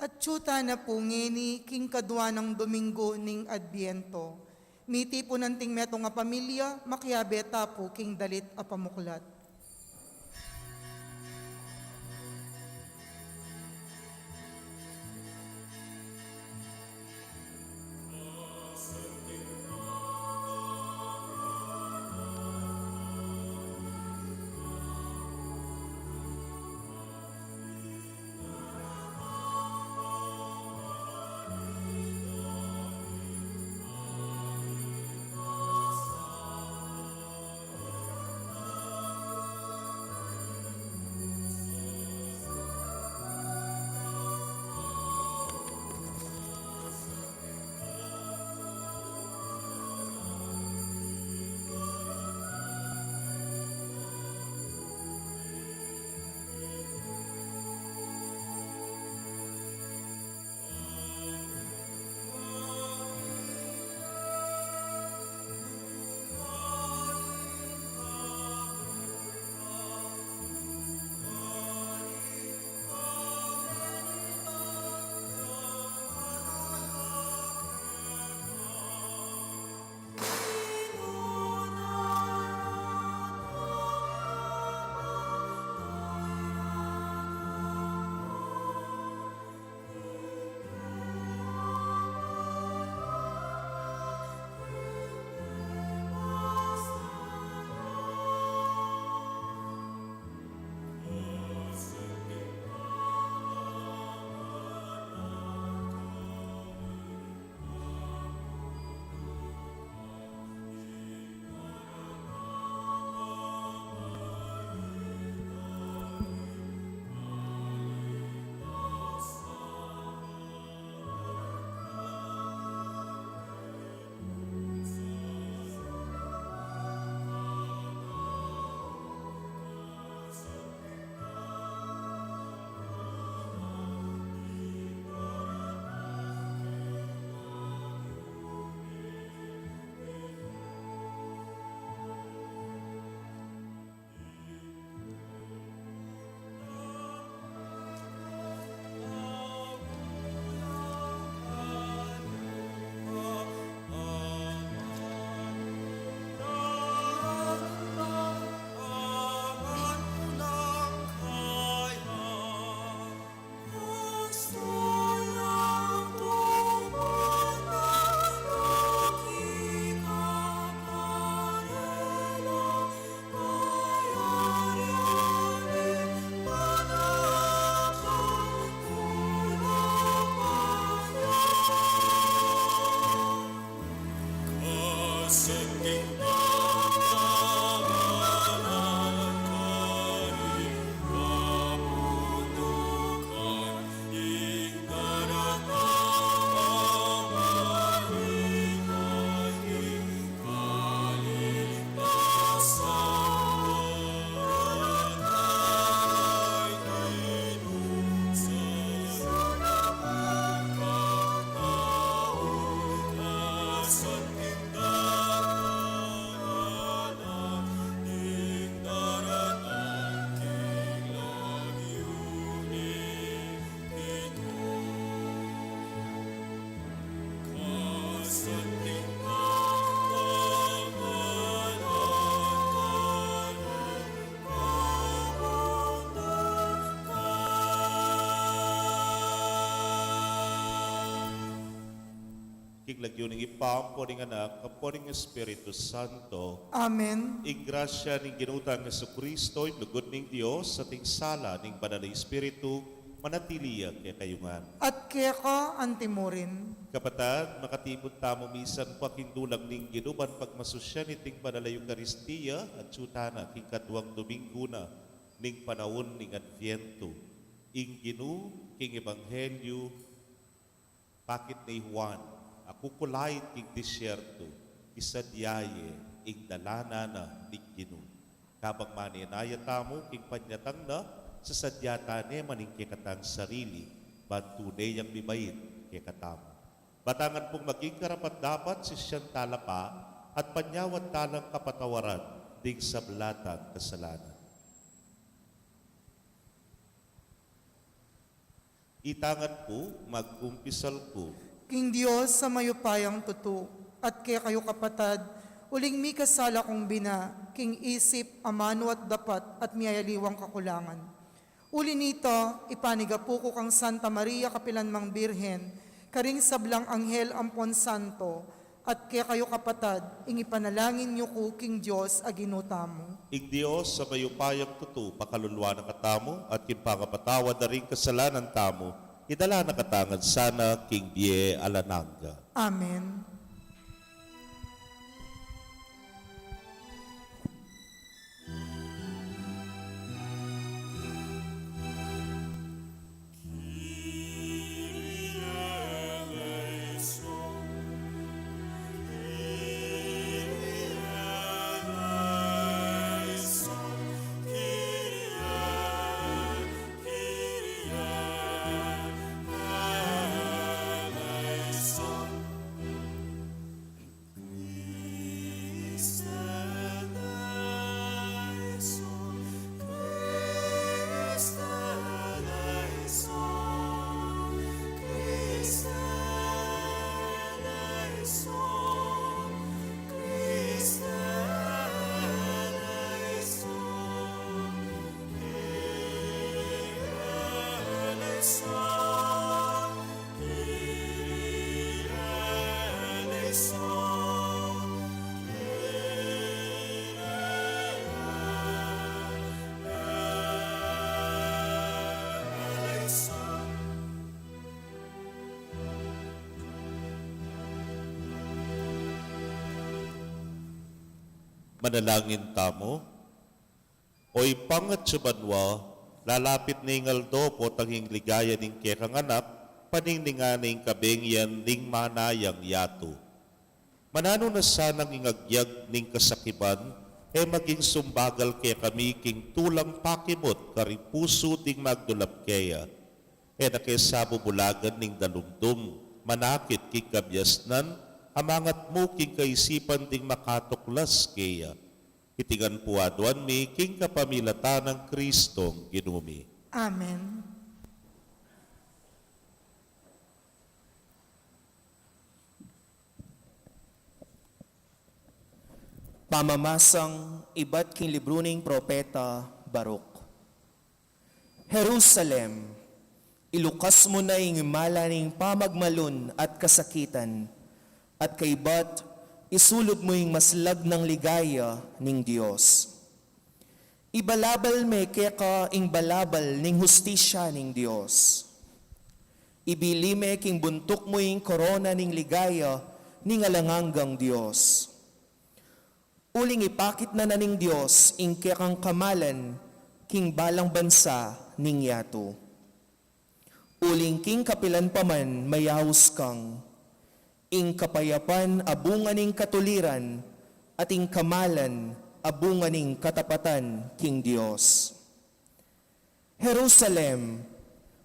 Atyu tana pu ngeni king kadua nang Dominggu ning Adbiento. Mitipu nang ting metung a pamilya, makiabe ta pu king dalit a pamuklat. King lagyu ning Ibpa, ampo ning Anak, ampo ning Espiritu Santo. Amen. Ing grasya ning Ginu tang Jesucristo, ing lugud ning Dios, at ing sala ning Banal a Espiritu, manatili ya kekayu ngan. At keka antimurin. Kapatad, makatipun tamu misan pa king dulang ning Ginu ban pagmasusyan iting Banal a Eukaristia, atyu tana king kaduang Dominggu na ning panaun ning Adviento. Ing Ginu king Ebanghelyu, pakit nang Juan, a kukulait king disyertu, isadia ye ing dalanan na ning Ginu. Kabang manenaya tamu king panyatang na, sasadia tane man ing kekatang sarili, ban tune yang mibait kekatamu. Batangan pung maging karapat-dapat, sisyan tala pa, at panyawad talang kapatawaran ding sabla tang kasalanan. Itangan ku, magkumpisal ku. King Dios a mayupayang tutu, at kekayu kapatad, uling mikasala kung bina, king isip, amanu at dapat, at miyayaliwang kakulangan. Uli nita, ipanigapu ku kang Santa Maria kapilan mang Birhen, karing sablang anghel ampon santo, at kekayu kapatad, ing ipanalangin yu ku king Dios a Ginu tamu. Ing Dios a mayupayang tutu, pakaluluan na katamu, at king pangapatawad da ring kasalanan tamu, idala na katamu ngan sana king bie alang angga. Amen. Manalangin tamu. O Ibpa, atsu ka banua, lalapit ne ing aldo, potang ing ligaya ning kekang Anak, paningningan ne ing kabengian ning manayang yatu. Mananu na sanang ing agyag ning kasakipan e maging sumbagal kekami king tulang pakimut karing pusu ding magdulap keya, e na ke sabubulagan ning dalumdum, manakit king kabiasnan, amangat mu king kaisipan ding makatuklas keya. Iti ngan pu aduan mi king kapamilatan nang Kristong Ginu mi. Amen. Pamamasang ibat king libru ning propeta Baruch. Jerusalem, ilukas mu na ing imala ning pamagmalun at kasakitan, at kaybat isulud mu ing maslag nang ligaya ning Dios. Ibalabal me keka ing balabal ning hustisya ning Dios. Ibili me king buntuk mu ing korona ning ligaya ning alang anggang Dios. Uling ipakit na na ning Dios ing kekang kamalan king balang bansa ning yatu. Uling king kapilan pa man mayaus kang, ing kapayapan a bunga ning katuliran, at ing kamalan a bunga ning katapatan king Dios. Jerusalem,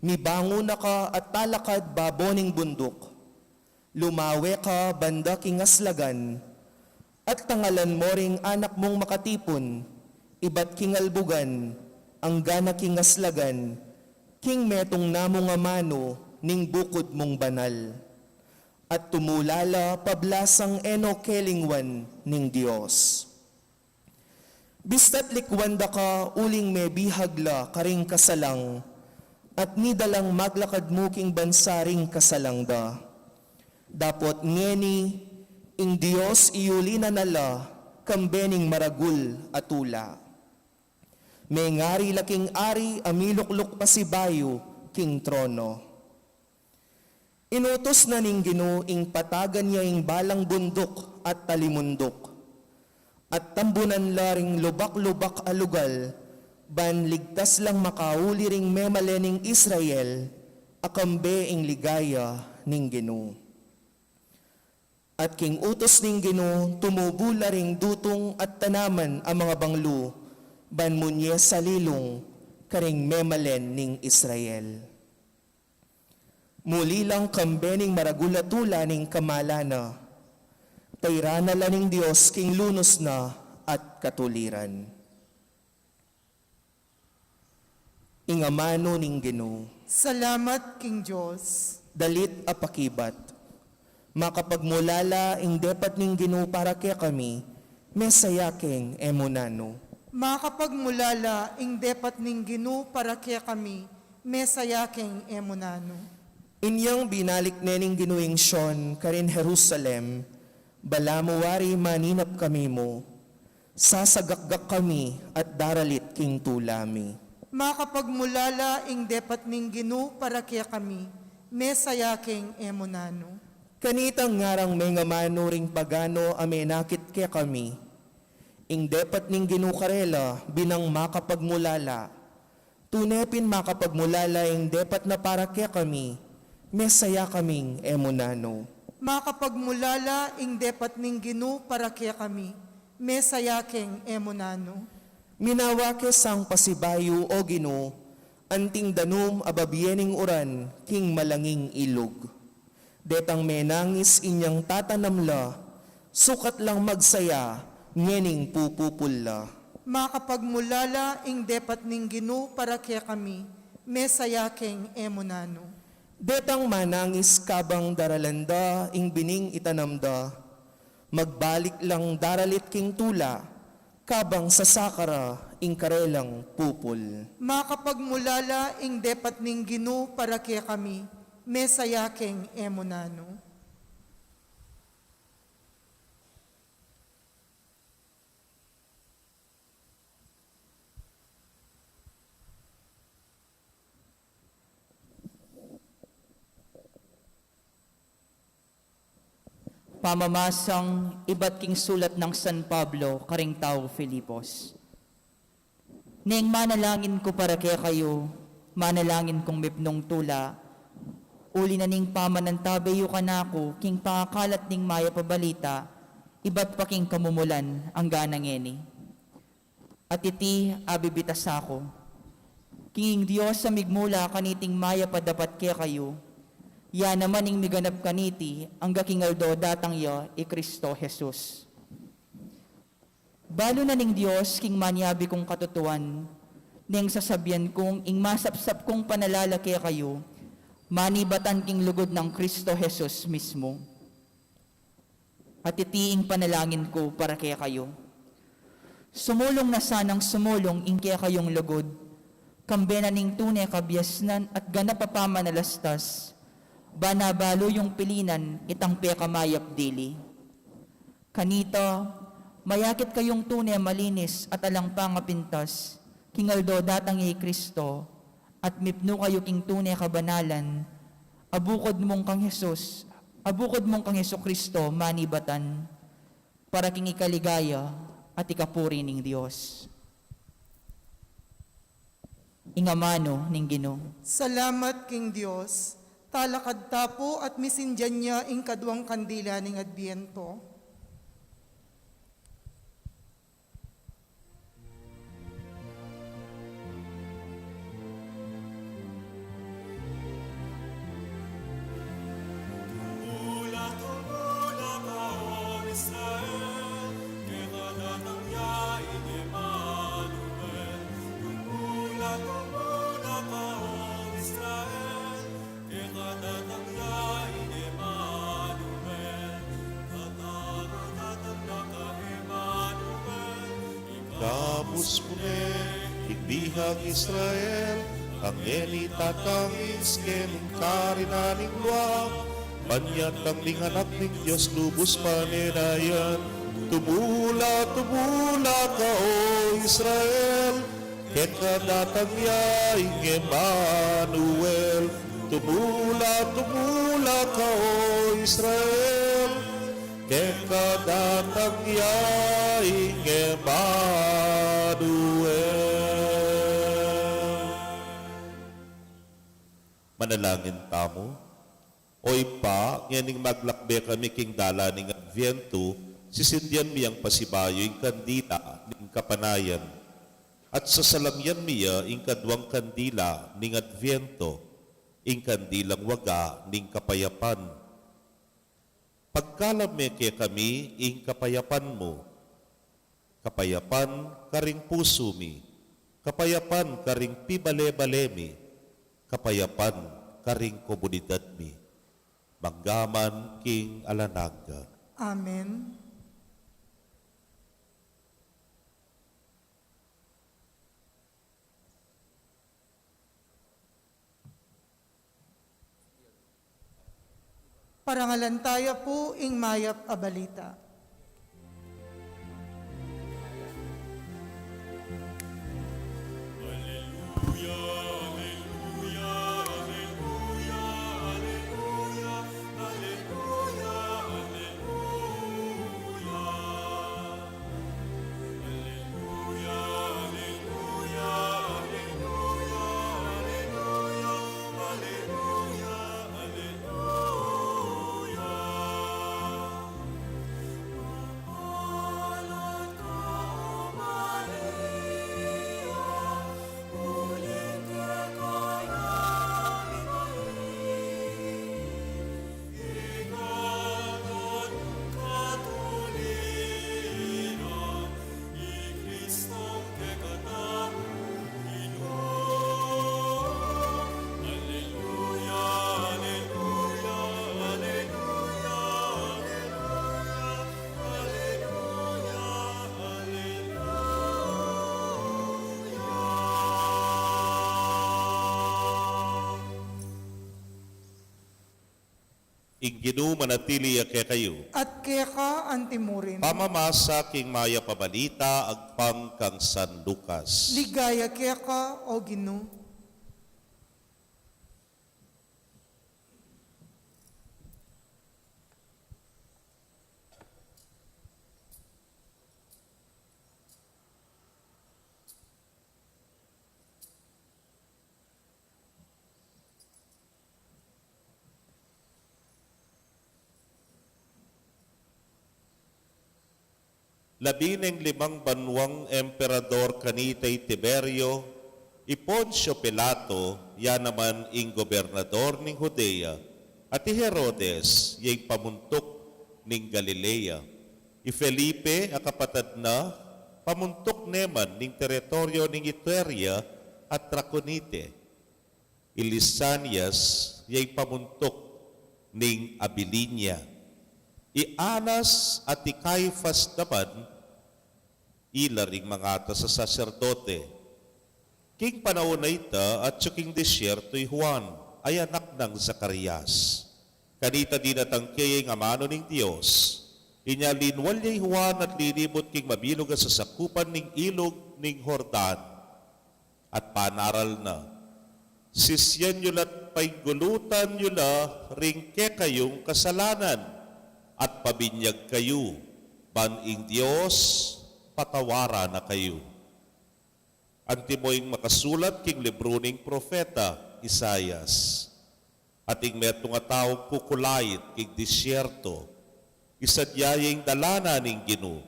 mibangun na ka at talakad babo ning bunduk. Lumawe ka banda king aslagan, at tangalan mo ring anak mung makatipun, ibat king albugan, anggana king aslagan, king metung na mung amanu ning bukud mung banal. At tumula la pablasang e no kelingwan ning Dios. Bista't likuan da ka uling mebihag la karing kasalang, at nidalang maglakad mu king bansa ring kasalang da. Dapot ngeni, ing Dios iyuli na na la kambe ning maragul a tula. Mengari la king ari a milukluk pasibayu king trono. Inutus na ning Ginu ing patagan ya ing balang bunduk at talimunduk, at tambunan la ring lubak-lubak a lugal, ban ligtas lang makauli ring memalen ning Israel, a kambe ing ligaya ning Ginu. At king utus ning Ginu, tumubu la ring dutung at tanaman a mangabanglu, ban munye salilung karing memalen ning Israel. Muli lang kambe ning maragul a tula ning kamalan na. Tayran na la ning Dios king lunus na at katuliran. Ing amanu ning Ginu. Salamat king Dios. Dalit a pakibat. Makapagmulala ing depat ning Ginu para kekami, mesaya keng e mu nanu. Makapagmulala ing depat ning Ginu para kekami, mesaya keng e mu nanu. Inyang binalik ne ning Ginu ing Sion karin Jerusalem, balamu wari maninap kami mu, sasagakgak kami at daralit king tula mi. Makapagmulala ing depat ning Ginu para kekami, mesaya keng e mu nanu. Kanitang ngarang mengamanu ring pagano a menakit kekami, ing depat ning Ginu karela binang makapagmulala. Tune pin makapagmulala ing depat na para kekami, mesaya kaming e mu nanu. Makapagmulala ing depat ning Ginu para kekami, mesaya keng e mu nanu. Minawa ke sang pasibayu, O Ginu, anting danum a babie ning uran king malanging ilug. Detang menangis inyang tatanam la, sukat lang magsaya ngening pupupul la. Makapagmulala ing depat ning Ginu para kekami, mesaya keng e mu nanu. Detang manangis kabang daralan da ing bining itanam da, magbalik lang daralit king tula, kabang sasaka ra ing karelang pupul. Makapagmulala ing depat ning Ginu para kekami, mesaya keng e mu nanu. Pamamasang ibat king sulat nang San Pablo karing tau Filipos. Neng manalangin ku para kekayu, manalangin kung mipnung tula, uli na ning pamanantabe yu kanaku king pangakalat ning mayap a balita, ibat pa king kamumulan anggana ngeni. At iti a bibitasan ku, king ing Dios a migmula kaniting mayap a dapat kekayu, ya naman ing miganap kaniti angga king aldo datang ya i Kristo Jesus. Balu na ning Dios king manyabi kung katutuan, neng sasabian kung ing masapsap kung panalala kekayu, manibatan king lugud nang Kristo Jesus mismu. At iti ing panalangin ku para kekayu. Sumulung na sanang sumulung ing kekayung lugud, kambe na ning tune kabiasnan at ganap a pamanalastas, ba na balu yung pilinan itang pekamayap dili. Kanita, mayakit kayung tune malinis at alang pangapintas, king aldo datang ya i Kristo, at mipnu kayu king tune kabanalan, a bukud mung kang Jesus, a bukud mung kang Jesu Kristo manibatan, para king ikaligaya at ikapuri ning Dios. Ing amanu ning Ginu. Salamat king Dios. Talakad ta pu at misindian ya ing kaduang kandila ning Adbiento. Tumula, tumula ka, O Israel, keka datang ya ing Emmanuel. Tumula, tumula ka, O Israel, keka datang ya ing Emmanuel. Datang, datang na ka Emmanuel. Ikabus mu ne ing bihang Israel, a ngeni tatangis keng karinan ning lua, ban ya ing anak ning Dios lubus panenayan. Tumula, tumula ka, O Israel, keka datang ya ing Emmanuel. Tumula, tumula ka, O Israel, keka datang ya ing Emmanuel. Manalangin tamu. O Ibpa, ngening maglakbe kami king dalan ning Adviento, sisindian mi yang pasibayu ing kandila ning kapanayan, at sasalangyan mi ya ing kaduang kandila ning Adviento, ing kandilang waga ning kapayapan. Pagkalub me kekami ing kapayapan mu, kapayapan karing pusu mi, kapayapan karing pibale-bale mi, kapayapan karing komunidad mi, mangga man king alang angga. Amen. Parangalan taya pu ing mayap a balita. Ing Ginu manatili ya kekayu. At keka anti murin. Pamamasa king mayap a balita agpang kang San Lucas. Ligaya keka, O Ginu. Labi neng limang banuang emperador kanita i Tiberio, i Poncio Pilato, ya naman ing gobernador ning Judea, at i Herodes, ya ing pamuntuk ning Galilea, i Felipe a kapatad na, pamuntuk ne man ning teritoryo ning Iturea at Traconite, i Lisanias, ya ing pamuntuk ning Abilinia, i Anas at i Caifas naman, ila ring mangatas a saserdote. King panaun a ita, atyu king disyerto i Juan, a anak nang Zacarias. Kanita dinatang keya ing amanu ning Dios. Inya linwal ya i Juan at linibut king mabilug a sasakupan ning ilug ning Jordan, at panaral na. Sisyan yu la't paigulutan yu la ring kekayung kasalanan, at pabinyag kayu, ban ing Dios patawaran na kayu. Antimo ing makasulat king libru ning propeta Isaias, ating metung a taung kukulait king disyerto, isadya ye ing dalanan ning Ginu,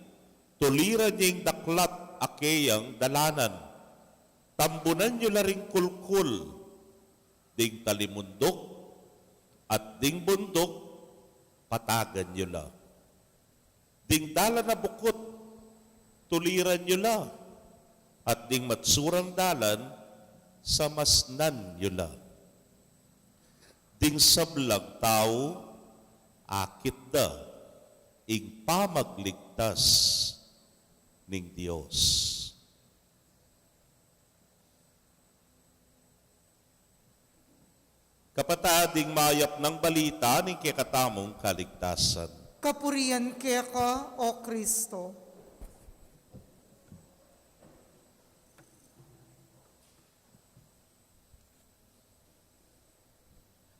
tuliran ye ing daklat a keyang dalanan. Tambunan yu la ring kulkul, ding talimunduk, at ding bunduk, patagan yu la. Ding dalan a bukut, tuliran yu la, at ding matsurang dalan, samasnan yu la. Ding sablang tau, akit da ing pamagligtas ning Dios. Kapatad, ing mayap nang balita ning kekatamung kaligtasan. Kapurian keka, O Kristo.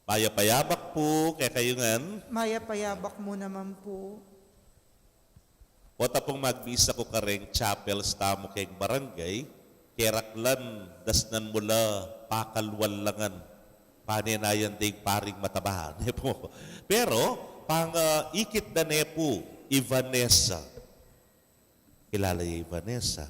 Mayap a yabak pu kekayu ngan. Mayap a yabak mu naman pu. Pota pung magmisa ku kareng chapels tamu keng barangay, keraklan, dasnan mu la, pakalwal la ngan. Pane na yan ding paring mataba, ne pu. Pero, pang, ah, ikit da ne pu, i Vanessa. Kilala ye i Vanessa?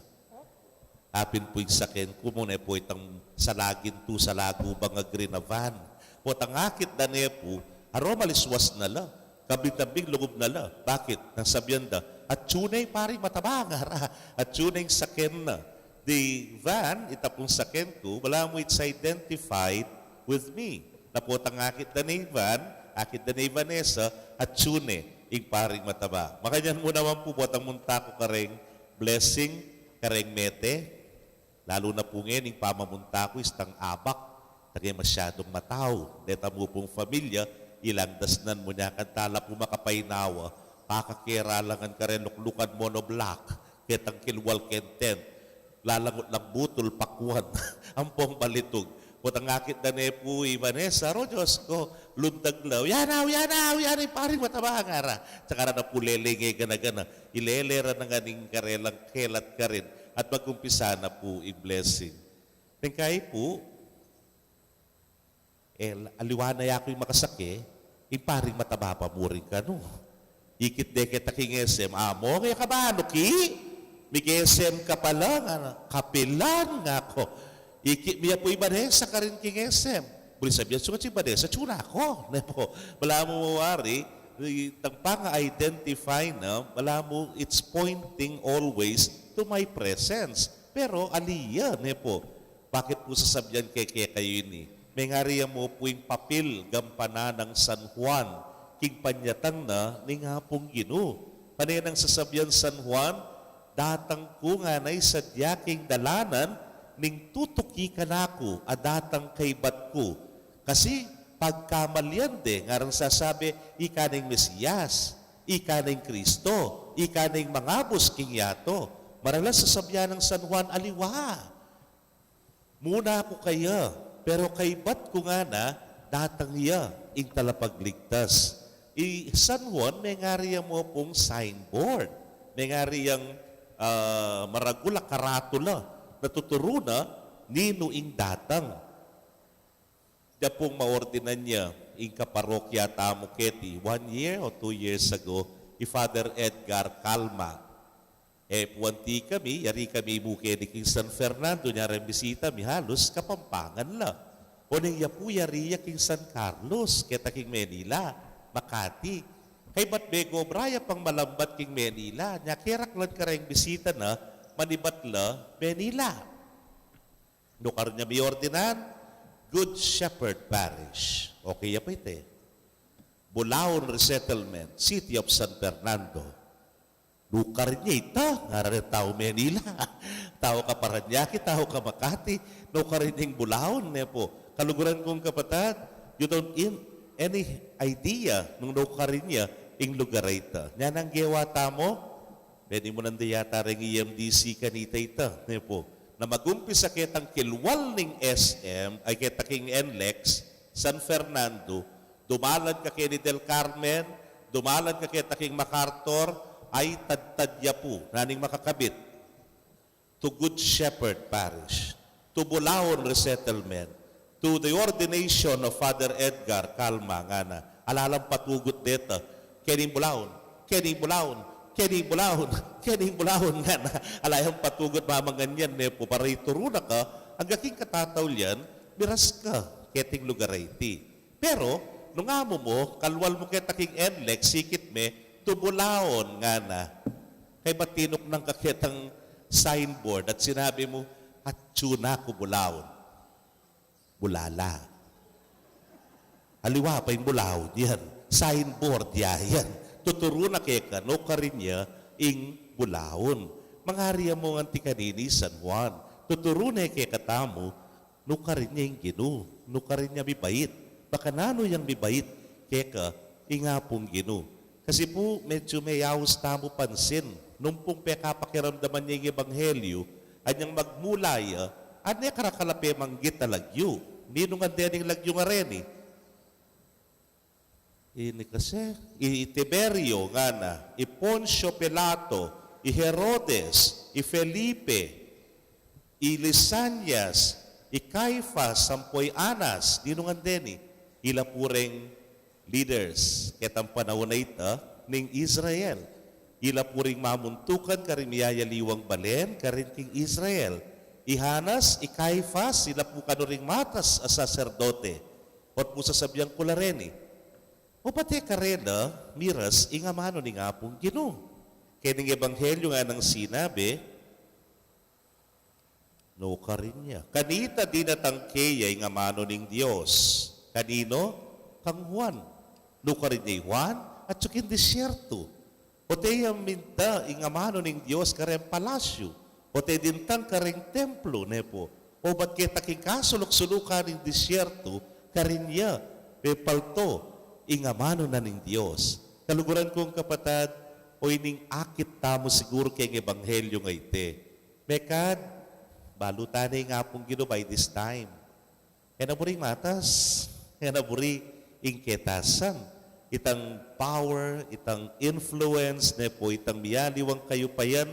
Apin pu ing saken ku mu ne pu itang salagintu, salagu bang a green a van. Potang akit da ne pu, aro maliswas na la. Kabing-kabing lugub na la. Bakit? Nang sabyan da, atyu ne ing paring mataba, ngara. Atyu ne ing saken na. Di van, ita pung saken ku, balamu it's identified with me. Na potang akit da ne i van, akit da ne i Vanessa, atyu ne ing paring mataba. Makanyan mu naman pu, potang munta ku kareng blessing, kareng mete, lalu na pu ngeni ing pamamunta ku, istang abak, taga masyadung matau. Deta mu pung familia, ilang dasnan mu nya, kanta la pu makapainawa, pakakera la ngan kareng luklukan monoblock, ketang kilwal keng tent, lalangut lang butul, pakwan, ampong balitug. Potang akit da ne pu i Vanessa, aro Dios ku, lundag la, uya na, uya na, uya na ing paring mataba, ngara. Tsaka ra na pu lele nge gana-gana, ilele ra na ngan ing karelang kelat karin, at magumpisa na pu ing blessing. Neng kai pu, e, aliwa na ya ku ing makasake, ing paring mataba pa mu rin kanu. Ikit de keta king S M, amo, e ka ba, nuki? Mig-S M ka pala, ngana, kapilan, ngaku. Ikit mi ya pu i Vanessa karin king S M. Buri sabyan, sukat si Vanessa, atyu na ku, ne pu. Balamu wari, itang pang-identify na, balamu it's pointing always to my presence. Pero ali ya, ne pu. Bakit pu sasabyan ke kekayu ini? Mengari ya mu pu ing papil gampanan nang San Juan king panyatang na ning Apung Ginu. Pane nang sasabyan San Juan, datang ku ngana isadya king dalanan ning tutuki kanaku a datang kaybat ku. Kasi pagkamalian de, ngarang sasabi, ika ne ing Mesiyas, ika ne ing Kristo, ika ne ing mangabus king yatu. Maralas sasabyan nang San Juan, aliwa. Muna ku kaya, pero kaybat ku ngana, datang ya ing Talapagligtas. I San Juan, mengari ya mu pung signboard. Mengari yang, ah, maragul a karatula na tuturu na ninu ing datang. Dya pung maordinan ya ing kaparokya tamu keti, one year or two years ago, i Father Edgar Calma. E pu anti kami, yari kami mu keni king San Fernando, nya reng bisita mi halus Kapampangan la. Oneng ya pu yari ya king San Carlos, keta king Manila, Makati. Kaybat bego obra ya pang malambat king Manila, nya keraklan kareng bisita na manibat la Manila. Nukar nya mi ordinan, Good Shepherd Parish. Okay ya pa ite. Bulaon Resettlement, City of San Fernando. Nukar nya ita, ngaran ne tau Manila. Tau ka Paranaque, tau ka Makati. Nukar nya ing Bulaon, ne pu. Kaluguran kung kapatad, you don't in any idea nung nukar nya ing lugar a ita. Nya nang gewa tamu, pwede mu nanda yata reng E M D C kanita ita, ne pu. Na magumpisa ketang kilwal ning S M, ay keta king N lex, San Fernando, dumalan ka keni Del Carmen, dumalan ka keta king MacArthur, ay tadtad ya pu, naning makakabit. to Good Shepherd Parish, to Bulaon Resettlement, to the ordination of Father Edgar Calma, ngana. Ala lang patugut deta, keni ing Bulaon, keni ing Bulaon, keni ing Bulaon, keni ing Bulaon, ngana. Ala yang patugut mamangan yan, ne pu, para ituru na ka, angga king katataulian, miras ka keting lugar a iti. Pero nung amu mu, kalwal mu keta king NLEX, sikit me, to Bulaon, ngana. Kaybat tinuknang ka ketang signboard at sinabi mu, "Atyu na ku Bulaon." Bulala. Aliwa pa ing Bulaon yan. Signboard ya yan. Tuturu na keka, nukarin ya ing Bulaon. Mangari ya mu ngan ti kanini, San Juan. Tuturu ne kekatamu, nukarin ya ing Ginu, nukarin ya mibait. Baka nanu yang mibait keka ing Apung Ginu. Kasi pu, medyu meyaus tamu pansin, nung pung pekapakiramdaman ya ing ebanghelyu, anyang magmula ya, ane karakal a pemanggit a lagyu. Ninu ngan dening lagyu a reni? Ini kasi, i, i Tiberio, ngana, i Poncio Pilato, i Herodes, i Felipe, i Lisanias, i Caifas, ampo i Anas, ninu ngan deni? Ila pu reng leaders ketang panaun a ita ning Israel. Ila pu ring mamuntukan karing miyayaliwang balen karin king Israel. I Anas, i Caifas, ila pu kanu ring matas a saserdote. Ot pu sasabian ku la reni, o pati karela, miras ing amanu ning Apung Ginu. Keni ing ebanghelyu nganang sinabi, nukarin ya. Kanita dinatang keya ing amanu ning Dios. Kaninu? Kang Juan. Nukarin ya i Juan? Atyu king disyertu. Ote ya minta ing amanu ning Dios kareng palasyu. Ote dintang kareng templo, ne pu. O bat keta king kasuluk-sulukan ning disyertu, karin ya pepalto ing amanu na ning Dios. Kaluguran kung kapatad, o ining akit tamu siguru keng ebanghelyu a iti. Mekad, balu ta ne ing Apung Ginu by this time. E na buri ing matas, e na buri ing ketasan. Itang power, itang influence, ne pu, itang miyaliwang kayupayan,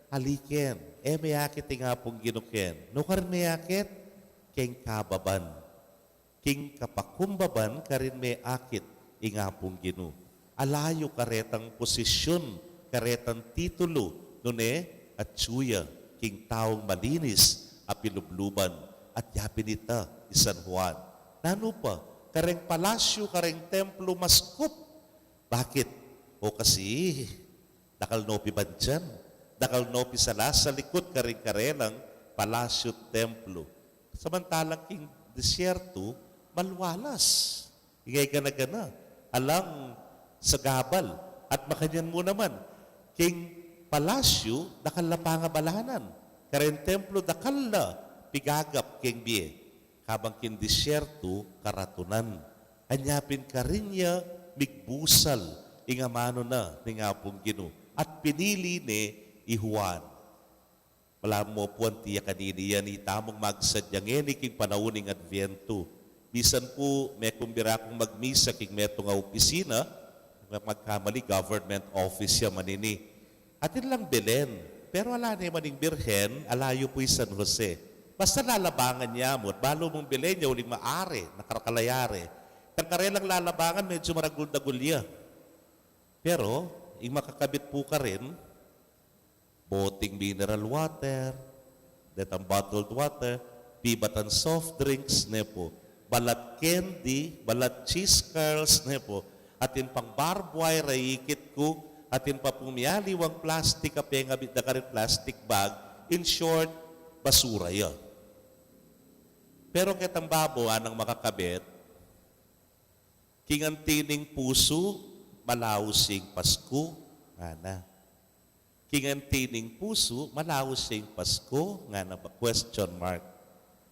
ali ken, e meakit ing Apung Ginu ken. Nukarin meakit? Keng kababan. King kapakumbaban karin meakit ing Apung Ginu. Alayu karetang posisyun, karetang titulu, nune atyu ya king taung malinis a pilubluban, at yapin ita i San Juan. Nanu pa, kareng palasyu, kareng templo maskup. Bakit? O kasi, dakal no pibantyan, dakal no pisalasalikut karing karelang palasyu, templo. Samantalang king disyertu, malwalas. Ingay gana-gana, alang sagabal. At makanyan mu naman, king palasyu, dakal la pangabalanan. Kareng templo, dakal la pigagap keng bie. Kabang king disyertu, karatunan. Anya pin karin ya migbusal ing amanu na ning Apung Ginu, at pinili ne i Juan. Balamu pu anti ya kanini yan, itamung magsadya ngeni king panaun ning Adviento. Misan pu, mekumbira kung magmisa king metung a opisina, magkamali, government office ya manini. Atin lang Belen, pero ala ne man ing Birhen, alayu pu i San Jose. Basta lalabangan ya mu, balu mung Belen ya uling maari, nakarakalay ari. Itang karelang lalabangan, medyu maragul-dagul ya. Pero, ing makakabit pu karin, boteng mineral water, detang bottled water, pibatan soft drinks, ne pu. Balat candy, balat cheese curls, ne pu. Atin pang barbed wire a ikit ku, atin pa pung miyaliwang plastik a pengabit da karing plastic bag, in short, basura ya. Pero ketang babo, anang makakabit, king anti ning pusu, malaus ya ing Pasku, ngana. King anti ning pusu, malaus ya ing Pasku, ngana ba? Question mark.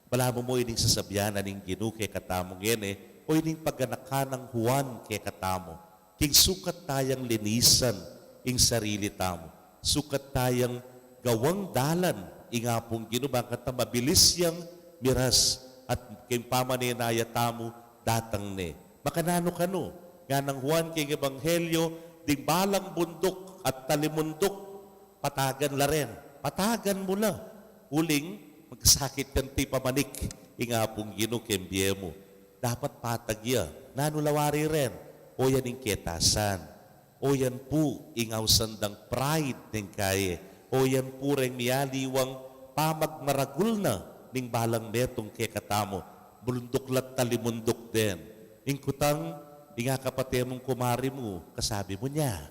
Balamu mu ining sasabian na ning Ginu kekatamu ngeni, o ining paganakan nang Juan kekatamu. King sukat tayang linisan ing sarili tamu. Sukat tayang gawang dalan ing Apung Ginu, bang kanita mabilis yang miras at king pamanenaya tamu datang ne. Makananu kanu, nganang Juan king Ebanghelyo, ding balang bunduk at talimunduk, patagan la ren. Patagan mu la. Uling, magsakit ka anti pamanik ing Apung Ginu keng bie mu. Dapat patag ya. Nanu la wari ren? O yan ing ketasan. O yan pu ing ausan dang pride ning kaye. O yan pu reng mialiwang pamagmaragul na ning balang metung kekatamu. Bulunduk la't talimunduk den. Ing kutang, ing akapate mung kumari mu, kasabi mu nya.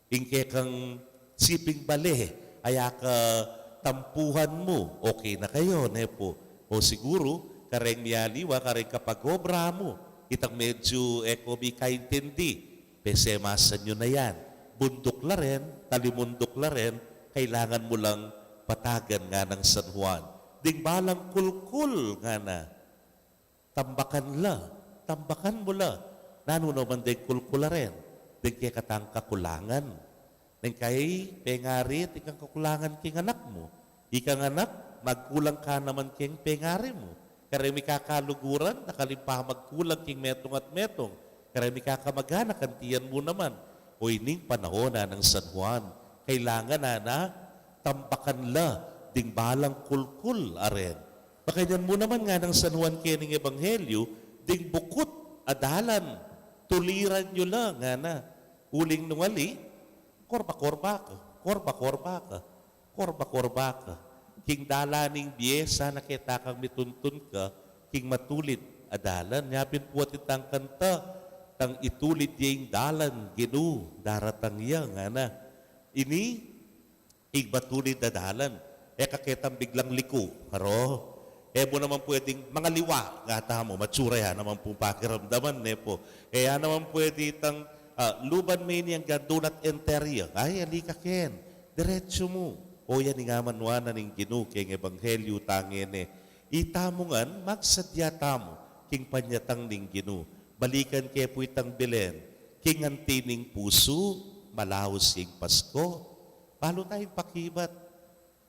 Ing kekang siping bale, aya katampuhan mu, okay na kayu, ne pu? O siguru, kareng mialiwa, kareng kapag-obra mu, itang medyu e ko mikaintindi, pesemasan yu na yan. Bunduk la ren, talimunduk la ren, kailangan mu lang patagan, nganang San Juan. Ding balang kulkul, ngana. Tambakan la, tambakan mu la. Nanu naman deng kulkul a ren? Deng kekatang kakulangan. Neng kai pengari, ikang kakulangan king anak mu. Ikang anak, magkulang ka naman keng pengari mu. Kareng mikakaluguran, dakal ing pamagkulang king metung at metung. Kareng mikakamag-anak, antian mu naman. O ining panaun, nganang San Juan, kailangan na, na tambakan la ding balang kulkul a ren. Makanyan mu naman, nganang San Juan kening ebanghelyu, ding bukut a dalan, tuliran yu la, ngana. Uling nung ali, korba-korba ka, korba-korba ka, korba-korba ka. King dalan ning bie, sana keta kang mituntun ka king matulid a dalan. Nya pin pu atin tang kanta, tang itulid ye ing dalan, Ginu, daratang ya, ngana. Ini, ing matulid a dalan. E ka ketang biglang liku, aro? E mu naman pwedeng mangaliwa, ngatamu, matsura ya naman pung pakiramdaman, ne pu? E ya naman pwede itang, ah, luban me ini anggang do not enter ya. Ay, ali ka ken. Diretsu mu. O yan ing amanuan na ning Ginu keng ebanghelyu tang ngeni. Itamu ngan, magsadya tamu king panyatang ning Ginu. Balikan ke pu itang Belen. King anti ning pusu, malaus ya ing Pasko. Balu tayung pakibat.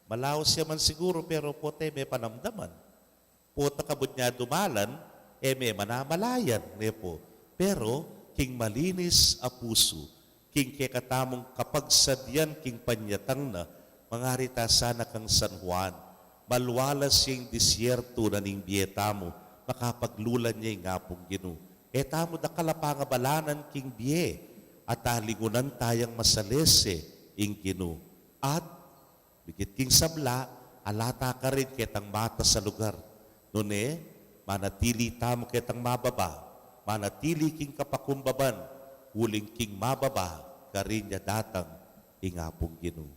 Malaus ya man siguru, pero pota e me panamdaman. Pota kabud nya dumalan, e me manamalayan, ne pu? Pero, king malinis a pusu, king kekatamung kapagsadyan king panyatang na, mangari ta sana kang San Juan, malwalas ya ing disyertu na ning bie tamu, makapaglulan ya ing Apung Ginu. E tamu dakal a pangabalanan king bie, at alingunan tayang masalese ing Ginu. At, bigit king sabla, ala ta karin ketang matas a lugar. Nune, manatili tamu ketang mababa, manatili king kapakumbaban, uling king mababa, karin ya datang ing Apung Ginu.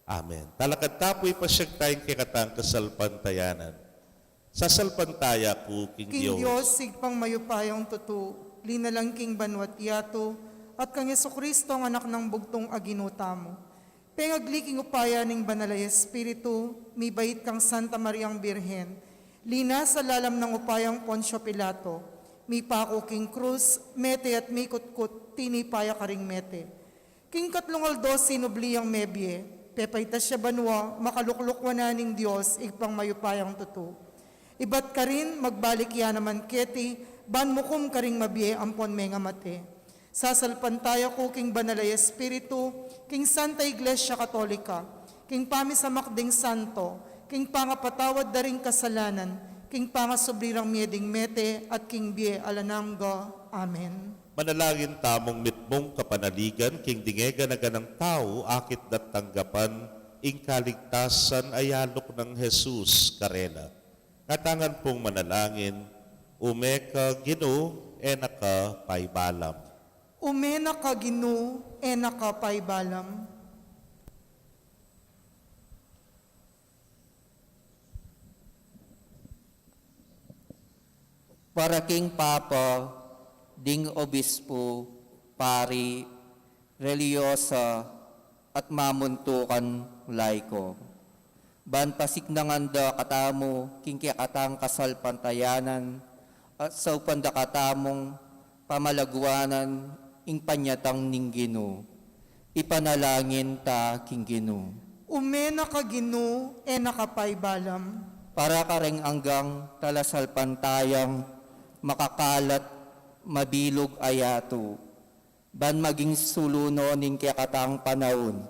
Amen. Talakad ta pu, ipasyag taya ing kekatang kasalpantayanan. Sasalpantaya ku king King Dios. Dios, Ibpang mayupayang tutu, linalang king banua't yatu, at kang Jesucristo, ang Anak nang bugtung a Ginu tamu. Pengagli king upaya ning Banal a Espiritu, mibait kang Santa Mariang Birhen, linasa lalam nang upayang Poncio Pilato, mipaku king krus, mete at mikutkut, tinipa ya karing mete. King katlung aldo sinubli yang mebie, pepaitas ya banua, makalukluk wanan ning Dios, Ibpang mayupayang tutu. Ibat karin, magbalik ya naman keti, ban mukum karing mabie ampon mengamate. Sasalpantaya ku king Banal a Espiritu, king Santa Iglesia Katolika, king pamisamak ding santo, king pangapatawad da ring kasalanan, king pangasubli rang mie ding mete, at king bie alang angga. Amen. Manalangin tamung mitmung kapanaligan king ding e gana-ganang tau, akit da't tanggapan ing kaligtasan a yaluk nang Jesus karela. Ngatamu ngan pung manalangin, ume ka Ginu, e na ka paibalam. Ume na ka Ginu, e na ka paibalam. Para king Papa, ding obispo, pari, relihiyosa, at mamuntukan laiko. Ban pasiknangan da katamu king kekatang kasalpantayanan, at saupan da katamung pamalaguanan ing panyatang ning Ginu. Ipanalangin ta king Ginu. Ume na ka Ginu, e na ka paibalam. Para kareng anggang talasalpantayang makakal at mabilug a yatu, ban maging sulu no ning kekatang panaun,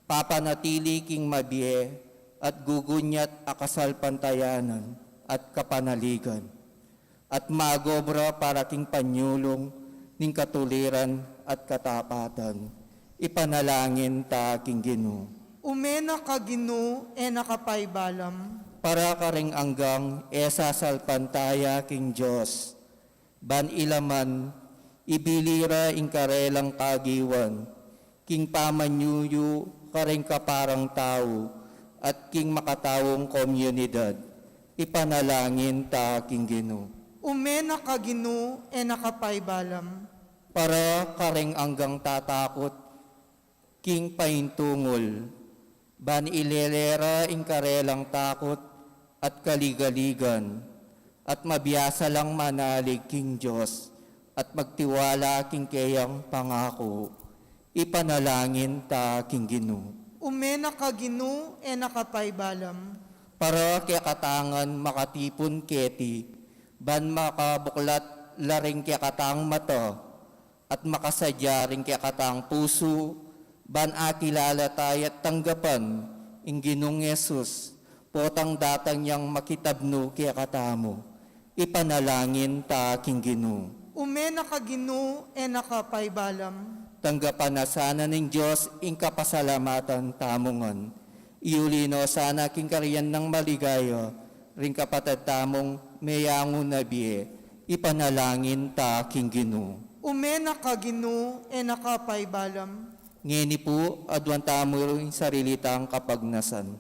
papanatili king mabie at gugunyat a kasalpantayanan at kapanaligan, at magobra para king panyulung ning katuliran at katapatan. Ipanalangin ta king Ginu. Ume na ka Ginu, e na ka paibalam. Para karing anggang e sasalpantaya king Dios, ban ila man ibili ra ing karelang kagiwan, king pamanyuyu karing kaparang tau, at king makataung komunidad. Ipanalangin ta king Ginu. Ume na ka Ginu, e na ka paibalam. Para karing anggang tatakut king paintungul, ban ilele ra ing karelang takut at kaligaligan, at mabiasa lang manalig king Dios, at magtiwala king keyang pangaku. Ipanalangin ta king Ginu. Ume na ka Ginu, e na ka paibalam. Para kekatangan makatipun keti, ban makabuklat la ring kekatang mata, at makasadya ring kekatang pusu, ban akilala taya at tanggapan ing Ginung Jesus, potang datang yang makitabnu kekatamu. Ipanalangin ta king Ginu. Ume na ka Ginu, e na ka paibalam. Tanggapan na sana ning Dios ing kapasalamatan tamu ngan. Iuli no sana king karian nang maligaya ring kapatad tamung meyangu na bie. Ipanalangin ta king Ginu. Ume na ka Ginu, e na ka paibalam. Ngeni pu, aduan tamu ring sarili tang kapagnasan.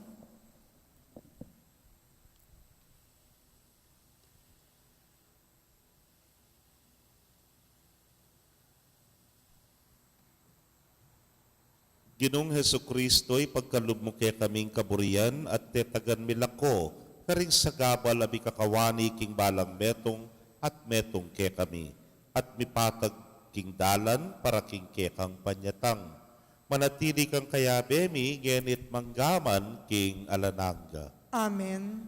Ginung Jesucristo, ipagkalub mu kekami ing kaburian at tetagan mi la ko karing sagabal a mikakawani king balang metung at metung kekami, at mipatag king dalan para king kekang panyatang. Manatili kang kayabe mi, ngeni't manggaman king alang angga. Amen.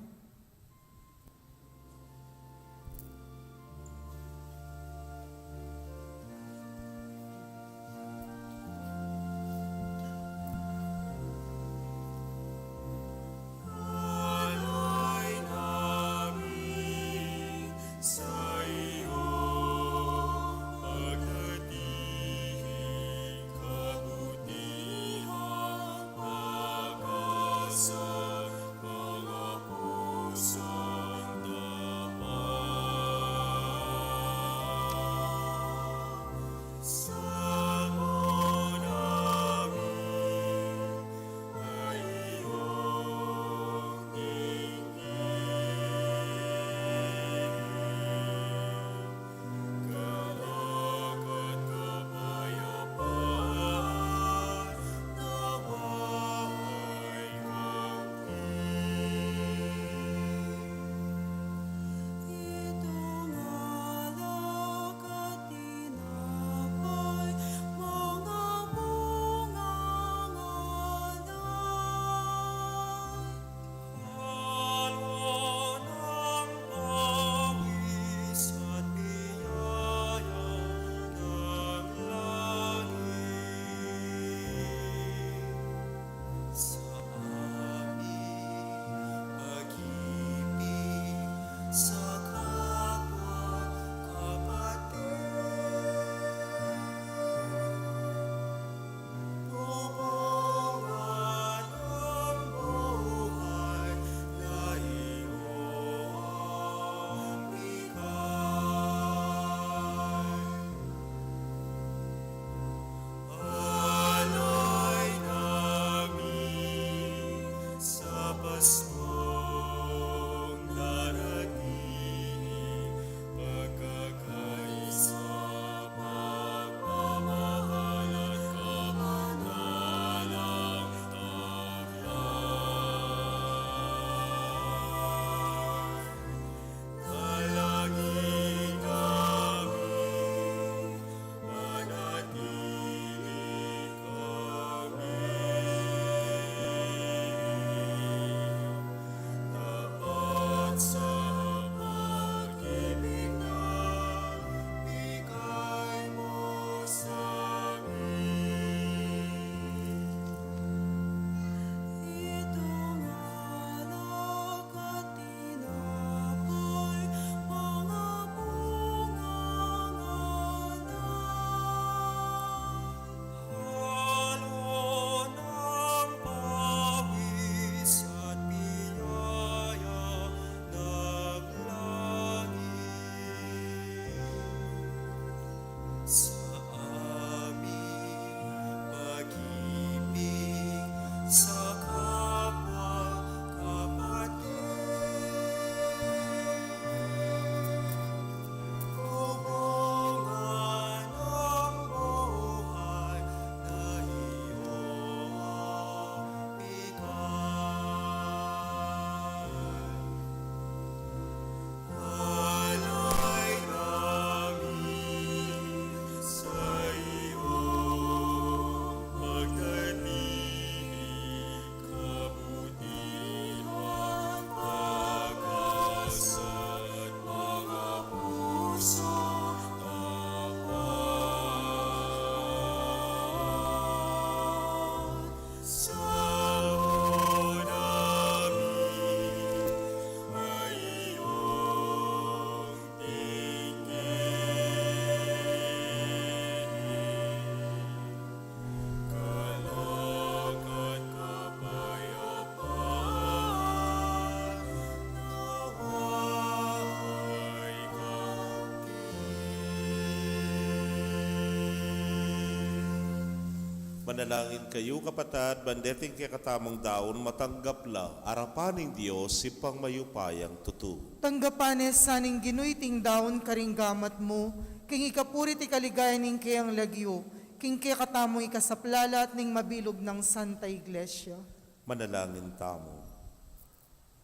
Manalangin kayu, kapatad, ban deting kekatamung daun matanggap la arapan ning Dios, Ibpang mayupayang tutu. Tanggapan ne sa ning Ginu iting daun karing gamat mu, king ikapuri at ikaligaya ning keyang lagyu, king kekatamung ikasaplalat ning mabilug nang Santa Iglesia. Manalangin tamu.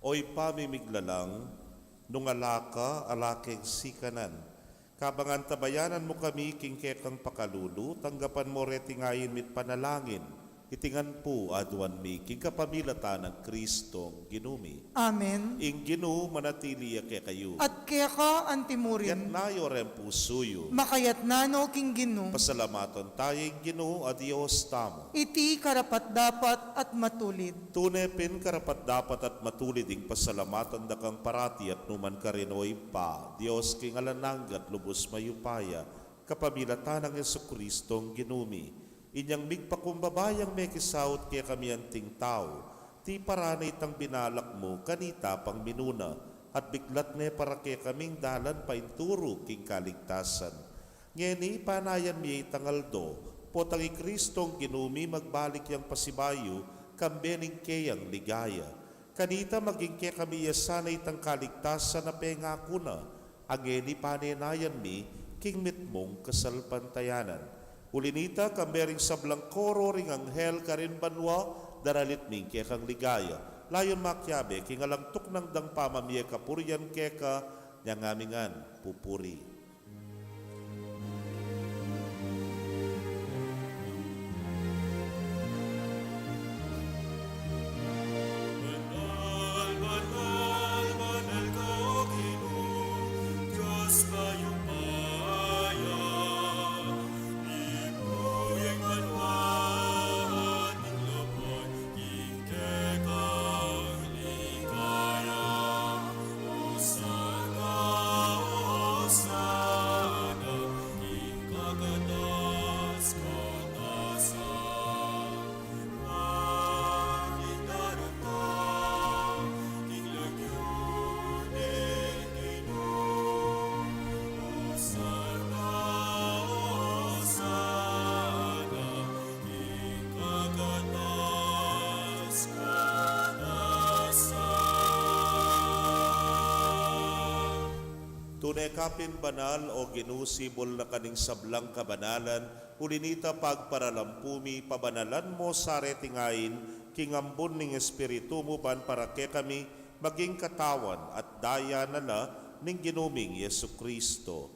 O Ibpa ming miglalang, nung ala ka, ala keng sikanan. Kabang antabayanan mu kami king kekang pakalulu, tanggapan mu reting ain mi't panalangin. Iti ngan pu aduan mi king kapamilatan nang Kristong Ginu mi. Amen. Ing Ginu manatili ya kekayu. At keka antimurin. Yatna yu reng pusu yu. Makayatna no king Ginu. Pasalamatan taya ing Ginu a Dios tamu. Iti karapat-dapat at matulid. Tune pin karapat-dapat at matulid ing pasalamatan da kang parati at nukarin man, O Ibpa, Dios king alang angga at lubus mayupaya, kapamilatan nang Jesukristong Ginu mi. Inyang migpakumbaba yang mekisaut kekami anting tau, tiparan ne itang binalak mu kanita pang minuna, at biklat ne para kekaming dalan painturu king kaligtasan. Ngeni panayan mi ya itang aldo, potang i Kristong Ginu mi magbalik yang pasibayu, kambe ning keyang ligaya. Kanita maging kekami ya sana itang kaligtasan a pengaku na, a ngeni panenayan mi king mitmung kasalpantayanan. Uli nita, kambe ring sablang koro ring anghel karin banua, daralit mi ing kekang ligaya. Layun makiabe king alang tuknang dang pamamie kapurian keka, nyang ami ngan pupuri. Tune ka pin banal, O Ginu, sibul na ka ning sablang kabanalan, uli nita pagparalampu mi, pabanalan mo sa reting ain king ambun ning Espiritu mu ban para kekami maging katawan at daya na la ning Ginu ming Jesucristo.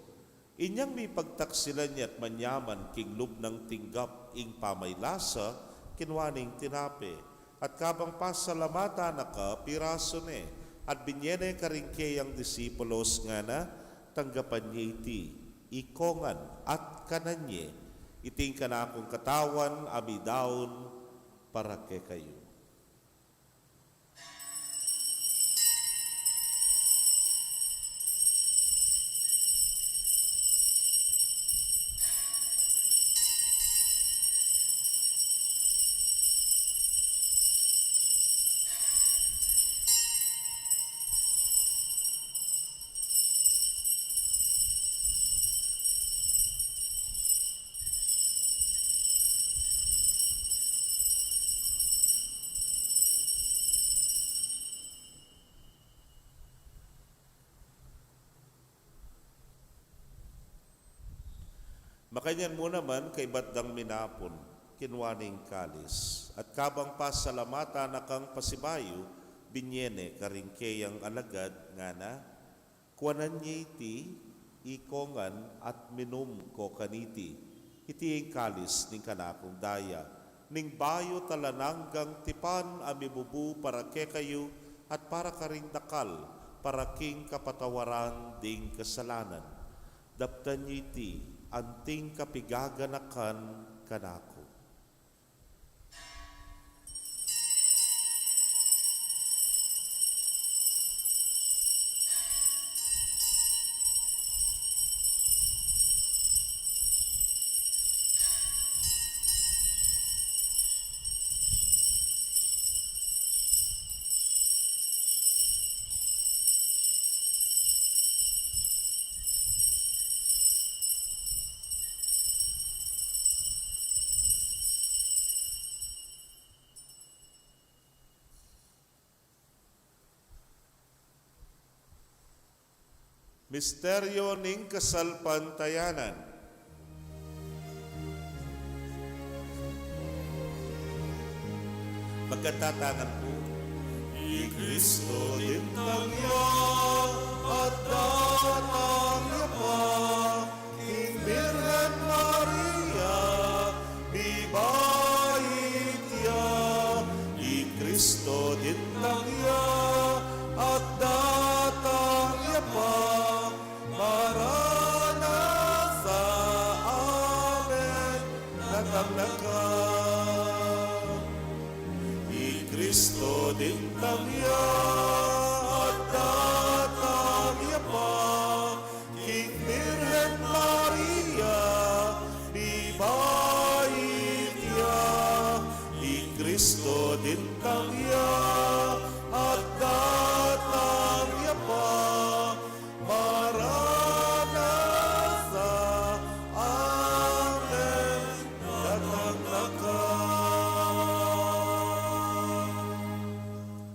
Inyang mipagtaksilan ya at manyaman king lub nang tinggap ing pamaylasa, kinua ne ing tinape, at kabang pasalamatan na ka, pirasu ne, at binye ne karing keyang disipulos, ngana: Tanggapan ye iti, ikongan, at kanan ye, iti ing kanakung katawan a midaun para kekayu. Makanyan mu naman, kaybat dang minapun, kinua ne ing kalis, at kabang pasalamatan na kang pasibayu, binye ne karing keyang alagad, ngana: Kuanan ye iti, ikongan, at minum ko kaniti. Iti ing kalis ning kanakung daya, ning bayu at alang anggang tipan a mibubu para kekayu at para karing dakal, para king kapatawaran ding kasalanan. Daptan ye iti, anting kapigaganakan kanaku. Misteryo ning kasalpantayanan. Magkatatangan pu. I Kristo dintang ya at datang ya pa king Birhen Maria, bibait ya. I Kristo dintang ya at datang ya pa. Maranatha, amen, datang na ka. I Kristo dintang ya at datang ya pa king Birhen Maria, bibait ya. I Kristo dintang ya at datang ya pa. Maranatha, amen, datang na ka.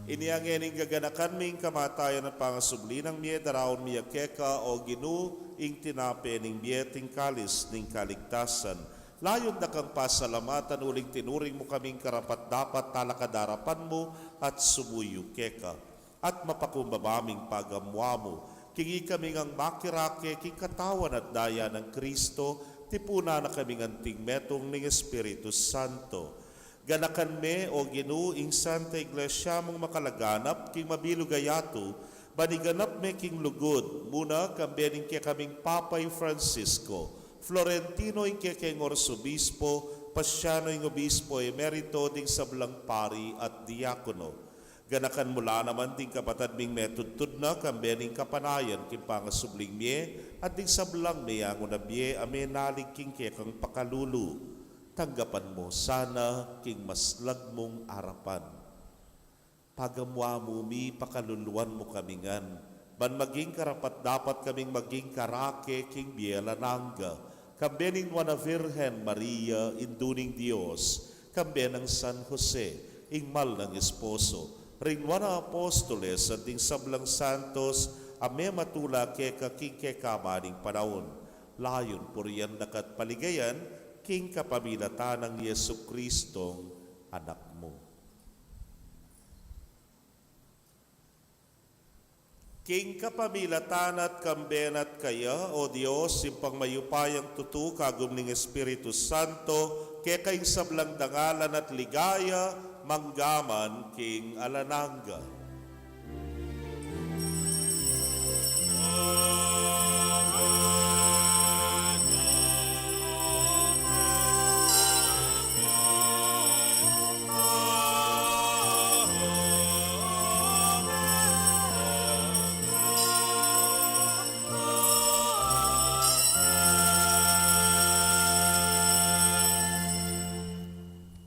Inya ngening gaganakan mi ing kamatayan at pangasubli nang mie, daraun mi ya keka, o Ginu, ing tinape ning bie at ing kalis ning kaligtasan. Layun da kang pasalamatan uling tinuring mu kaming karapat-dapat talakad king arapan mu at sumuyu keka. At mapakumbaba ming pagamuamu king ikami ngang makirake king katawan at daya nang Kristo, tipunan na kaming anting metung ning Espiritu Santo. Ganakan me, o Ginu, ing Santa Iglesia mung makalaganap king mabilug a yatu, ban iganap me king lugud, muna kambe ning kekaming Papa i Francisco, Florentino ing kekeng Arsobispo, Pasiano ing Obispo Emerito, ding sablang pari at diakono. Ganakan mu la naman ding kapatad ming metudtud na kambe ning kapanayan king pangasubling mie, at ding sablang meangu na bie a menalig king kekang pakalulu. Tanggapan mu sana king maslag mung arapan. Pagamuamu mi, pakaluluan mu kami ngan, ban maging karapat-dapat kaming maging karake king bie alang angga, kambe ning Nuan a Virgen Maria, Indu ning Dios, kambe nang San Jose, ing mal nang esposo, ring nuan a apostoles, at ding sablang santos a mematula keka king kekaban ning panaun. Layun purian da ka at paligayan, king kapamilatan nang Jesucristong Anak mu. King kapamilatan na at kambe na at kaya, O Dios, Ibpang mayupayang tutu, kagum ning Espiritu Santo, keka ing sablang dangalan at ligaya, mangga man king alang angga.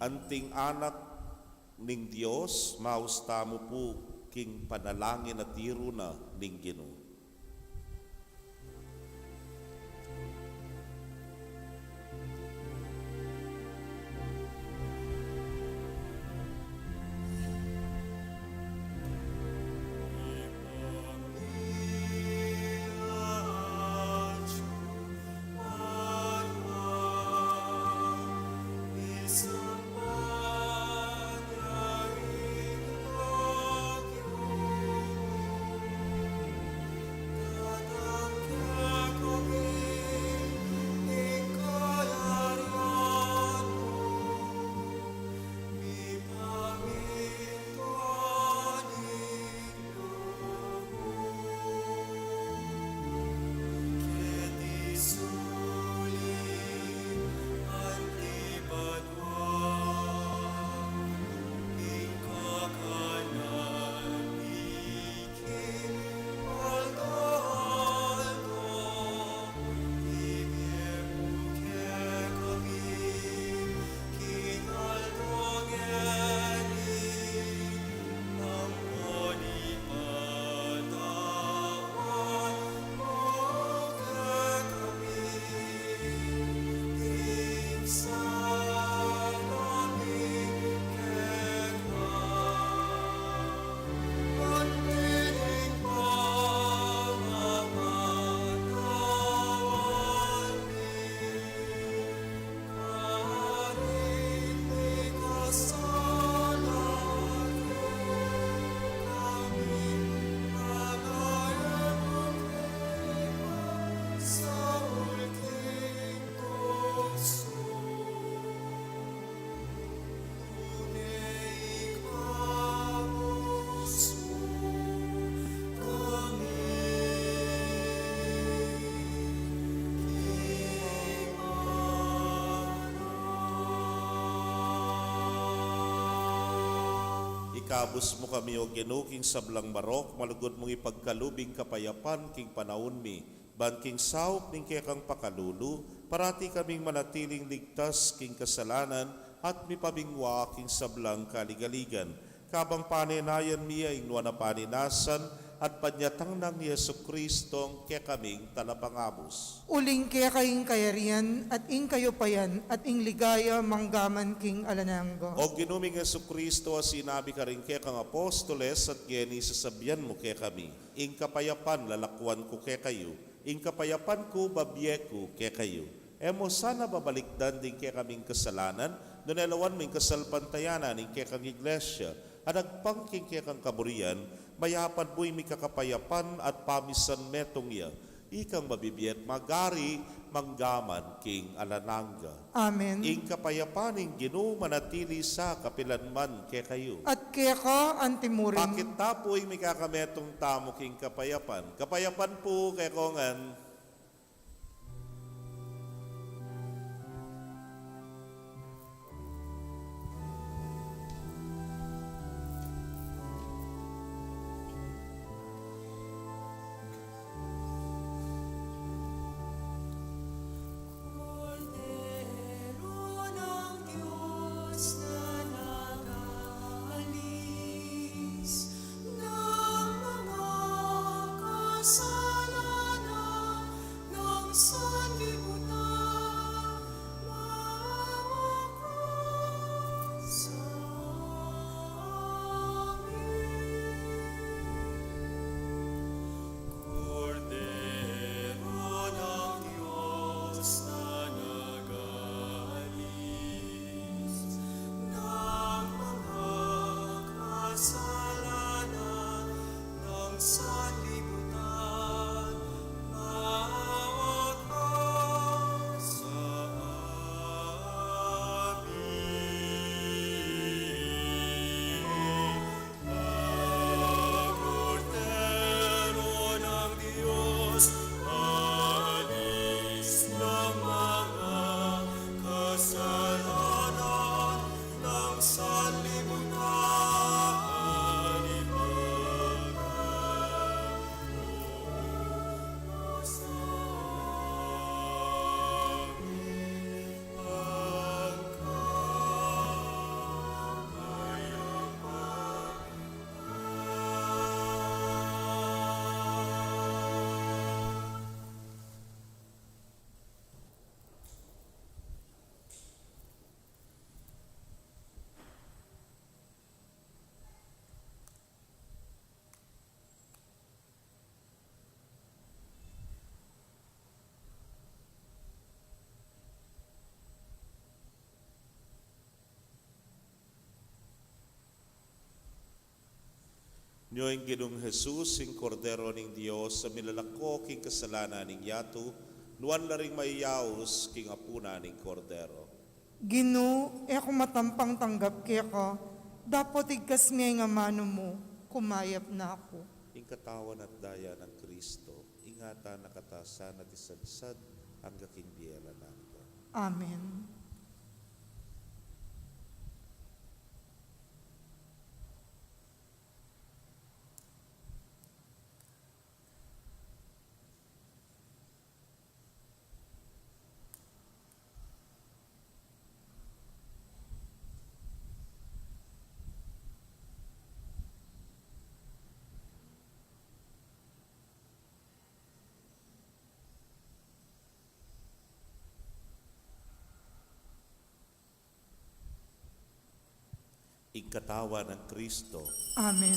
Anting anak ning Dios, maus tamu pu king panalangin a tiru na ning Ginu. Ikabus mu kami, O Ginu, king sablang marok, malugud mung ipagkalub ing kapayapan king panaun mi, ban king saup ning kekang pakalulu, parati kaming manatiling ligtas king kasalanan at mipabingwa king sablang kaligaligan. Kabang panenayan mi ya ing nuan a paninasan at panyatang nang Jesucristong kekaming Talapangabus. Uling keka ing kayarian, at ing kayupayan, at ing ligaya, manggaman king alang angga. O Ginu ming Jesucristo, a sinabi karing kekang apostoles, at ngeni sasabian mu kekami, ing kapayapan lalakuan ku kekayu, ing kapayapan ku babie ku kekayu. E mu sana babalikdan ding kekaming kasalanan, nune lawan mu ing kasalpantayanan ning kekang iglesia, a agpang king kekang kaburian, mayapan mu ing mikakapayapan at pamisan metung ya, ikang mabibie at magari, manggaman king alang angga. Amen. Ing kapayapan ning Ginu manatili sa kapilan man kekayu. At keka antimurin. Pakit ta pu ing mikakametung tamu king kapayapan. Kapayapan pu kekongan. Kordero ng Diyos na nagalis ng mga kasalanan ng sanlibutan, maawa ka sa amin. Kordero ng Diyos na nagalis ng mga kasalanan ng sanlibutan, maawa ka sa amin. Kordero ng Diyos, alis ng mga kasalanan ng sanlibutan, ibigay mo sa amin ang kapayapaan. Nyo ing Ginung Jesus, ing Kordero ning Dios, a milalako king kasalanan ning yatu, nuan la ring mayayaus king apunan ning Kordero. Ginu, e ku matampang tanggap keka, dapot igkas me ing amanu mu, kumayap na ku. Ing katawan at daya nang Kristo, ingatan na katasan at isadsad angga king bie alang angga. Amen. Ing katawan nang Kristo. Amen.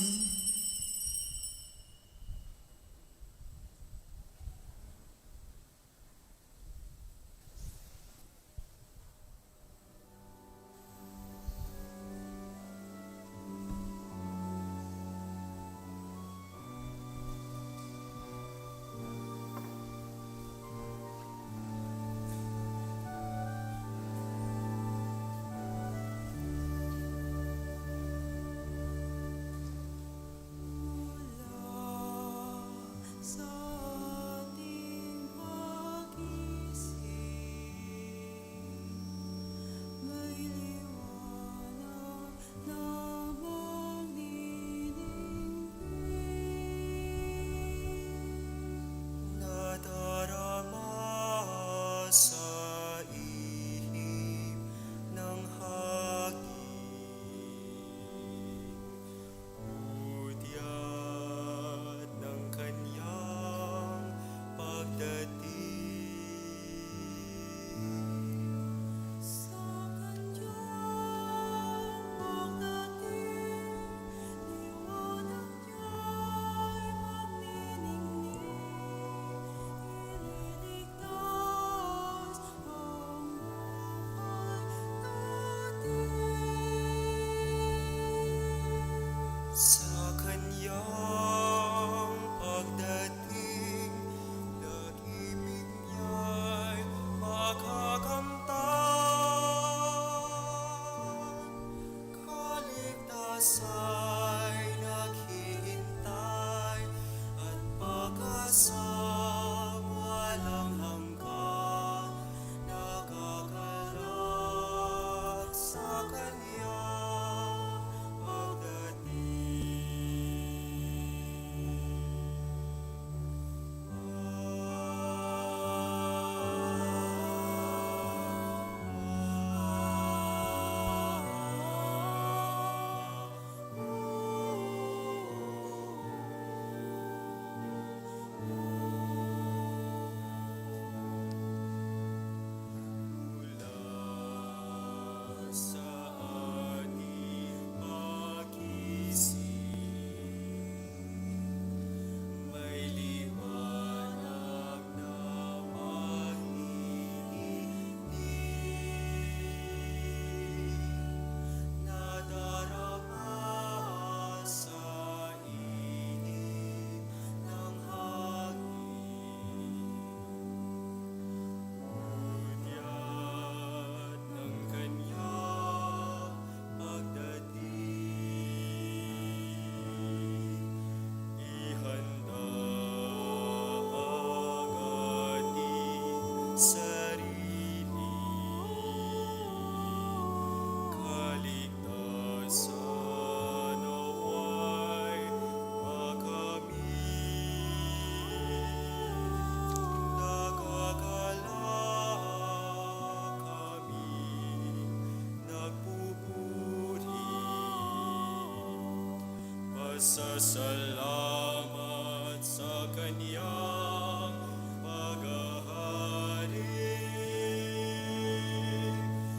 Salamat sa kanyang paghahari,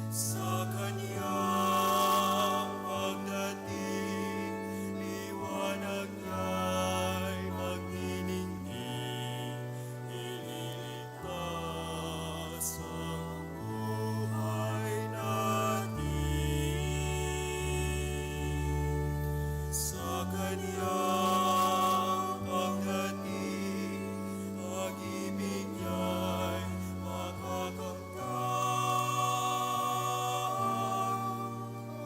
sa kanyang pagdating, liwanag niya'y magniningning, ililigtas ang buhay natin. Sa kanyang pagdating, pag-ibig niya'y makakamtan.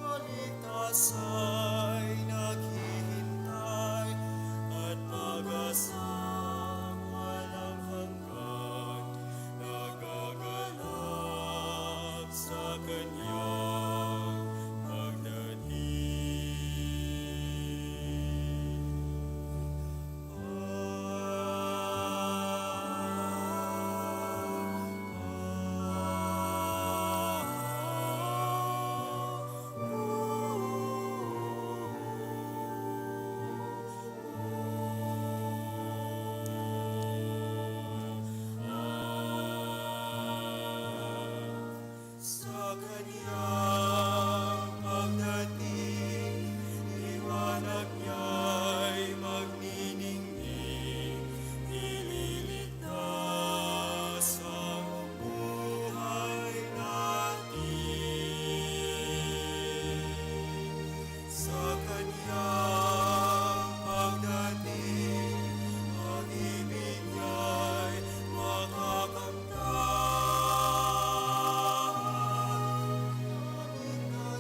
Kaligtasa'y naghihintay at pag-asang walang hanggan, nagaganap sa kanyang pagdating. Sa kanyang pagdating, liwanag niya'y magniningning, ililigtas ang buhay natin. Sa kanyang pagdating, pag-ibig niya'y makakamtan.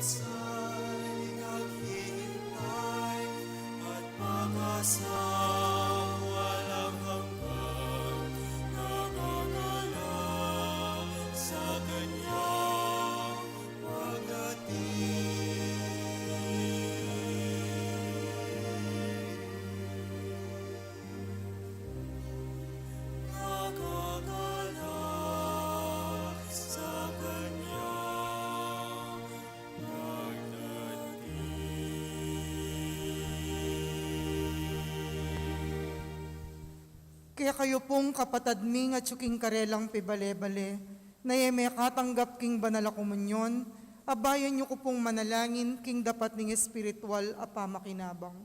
Kaligtasa'y naghihintay at pag-asang walang hanggan, nagaganap sa kanyang pagdating. Nagaganap sa kanyang pagdating. Kekayu pung kapatad ming atyu king karelang pibale-bale, na e mekatanggap king banal a komunyon, abayan yu ku pung manalangin king dapat ning espiritual a pamakinabang.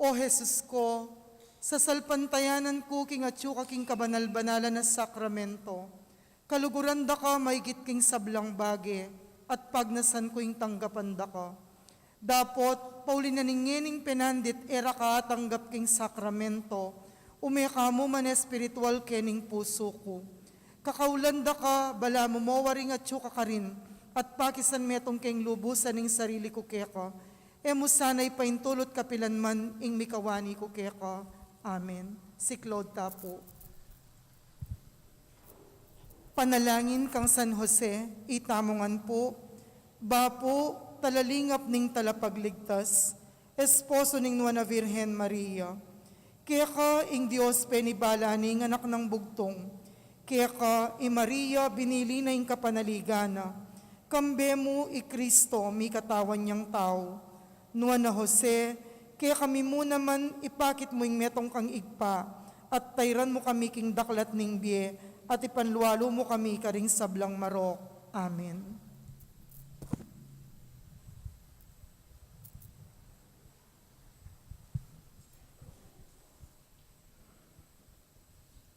O Jesus ko, sasalpantayanan ku king atyu ka king kabanal-banalan a sakramento, kaluguran da ka maigit king sablang bage, at pagnasan ku ing tanggapan da ka. Dapot, pauli na ning ngening penandit e ra ka atanggap king sakramento, ume ka mu man espiritual kening pusu ku. Kakaulan da ka, balamu mo waring atyu ka karin, at pakisan metung keng lubusan ing sarili ku keka, e mu sana ipaintulut kapilan man ing mikawani ku keka. Amen. Siklaud ta pu. Panalangin kang San Jose, itamu ngan pu. Bapu, talalingap ning Talapagligtas, esposo ning Nuan a Virgen Maria. Keka ing Dios penibala ne ing anak nang bugtung. Keka i Maria binili na ing kapanaligan na. Kambe mu i Kristo mikatawan yang tau. Nuan a Jose, kekami mu naman ipakit mu ing metung kang Ibpa, at tairan mu kami king daklat ning bie, at ipanlualu mu kami karing sablang marok. Amen.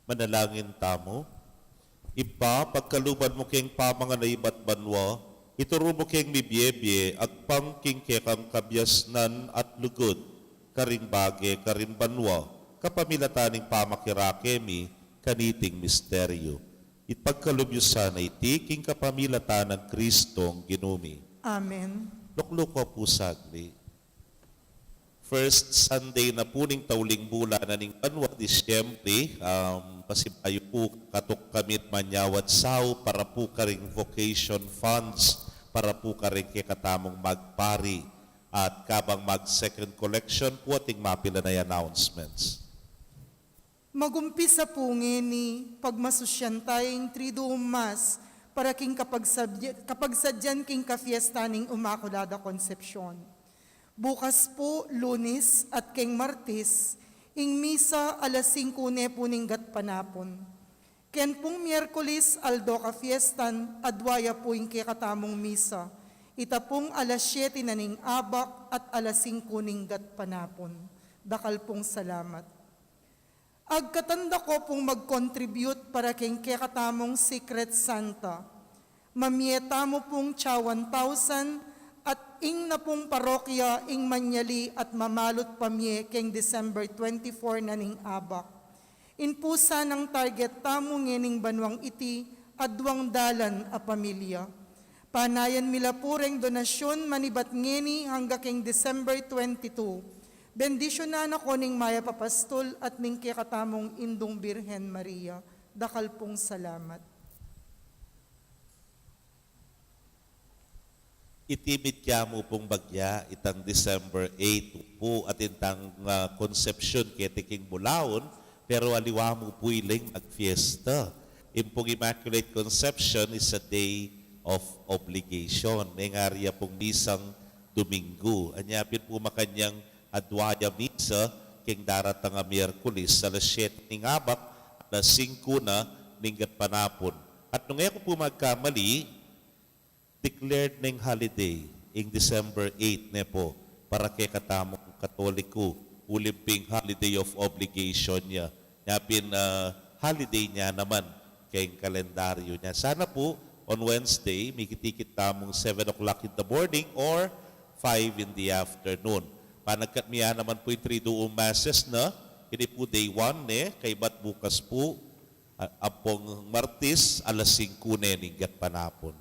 Manalangin tamu. Ibpa, pagkaluban mu keng pamangan a ibat banua, ituru mu keng mibie-bie agpang king kekang kabiasnan at lugud, karing bage, karing banua, kapamilatan ning pamakirake mi kaniting misteryu. Ipagkalub yu sana iti king kapamilatan nang Kristong Ginu mi. Amen. Lukluk ko pu sagli. First Sunday na pu ning tauling bulan na ning banua, Disyembre, um, pasibayu pu katuk kami manyawad sau para pu karing vocation funds, para pu karing kekatamung magpari, at kabang mag second collection pu ating mapilan a announcements. Magumpisa pu ngeni, pagmasusyan taya ing Triduum Mass para king kapagsabya-, kapagsadyan king kafiesta ning Immaculada Concepcion. Bukas pu, Lunis at keng Martis, ing misa alas singku ne pu ning gatpanapun. Ken pung Miyerkulis, aldo ka fiestan, adua ya pu ing kekatamung misa. Ita pung alas siyete na ning abak at alas singku ning gatpanapun. Dakal pung salamat. Agkatan da ko pung mag-contribute para keng kekatamung Secret Santa. Mamie tamu pung tsa one thousand at ing na pung parokya ing manyali at mamalut pamie keng December twenty-four na ning abak. In pu sanang target tamu ngening banuang iti, aduang dalan a pamilya. Panayan mi la pu reng donasyun manibat ngeni angga keng December twenty-two. Bendisyunan na ko ning mayap a pastul at ning kekatamung Indung Birhen Maria. Dakal pung salamat. Iti mitya mu pung bagya, itang December eight pu, at itang, ah, Concepcion keti king bulaun, pero aliwa mu pu iling magfiesta. Ing pung Immaculate Conception is a day of obligation. Neng ari ya pung misang Domingo. Anya pin pu makanyan adua ya misa keng daratang a Miyerkulis, alas siyete ning abak, alas singku na ning gatpanapun. At nung e ku pu magkamali, declared neng holiday ing December eight ne pu para kekatamung Katoliko, uling pin holiday of obligation ya. Nya pin, ah, holiday ne naman keng kalendaryu ne. Sana pu, on Wednesday, mikit-ikit tamung seven o'clock in the morning or five in the afternoon. Panagkat mi ya naman pu ing Triduum Masses na, ini pu day one ne, kaybat bukas pu, a-, ampong Martis, alas singku ne ning gatpanapun.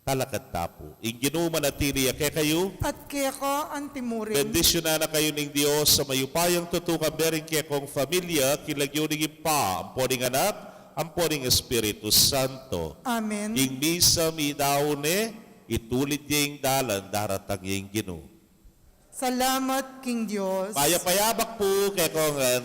Talakad ta pu. Ing Ginu manatili ya kekayu. At keka anti mu rin. Bendisyunan na kayu ning Dios a mayupayang tutu, kambe ring kekong familia, king lagyu ning Ibpa, ampo ning Anak, ampo ning Espiritu Santo. Amen. Ing misa midaun ne, itulid ye ing dalan, daratang ye ing Ginu. Salamat king Dios. Mayap a yabak pu kekongan.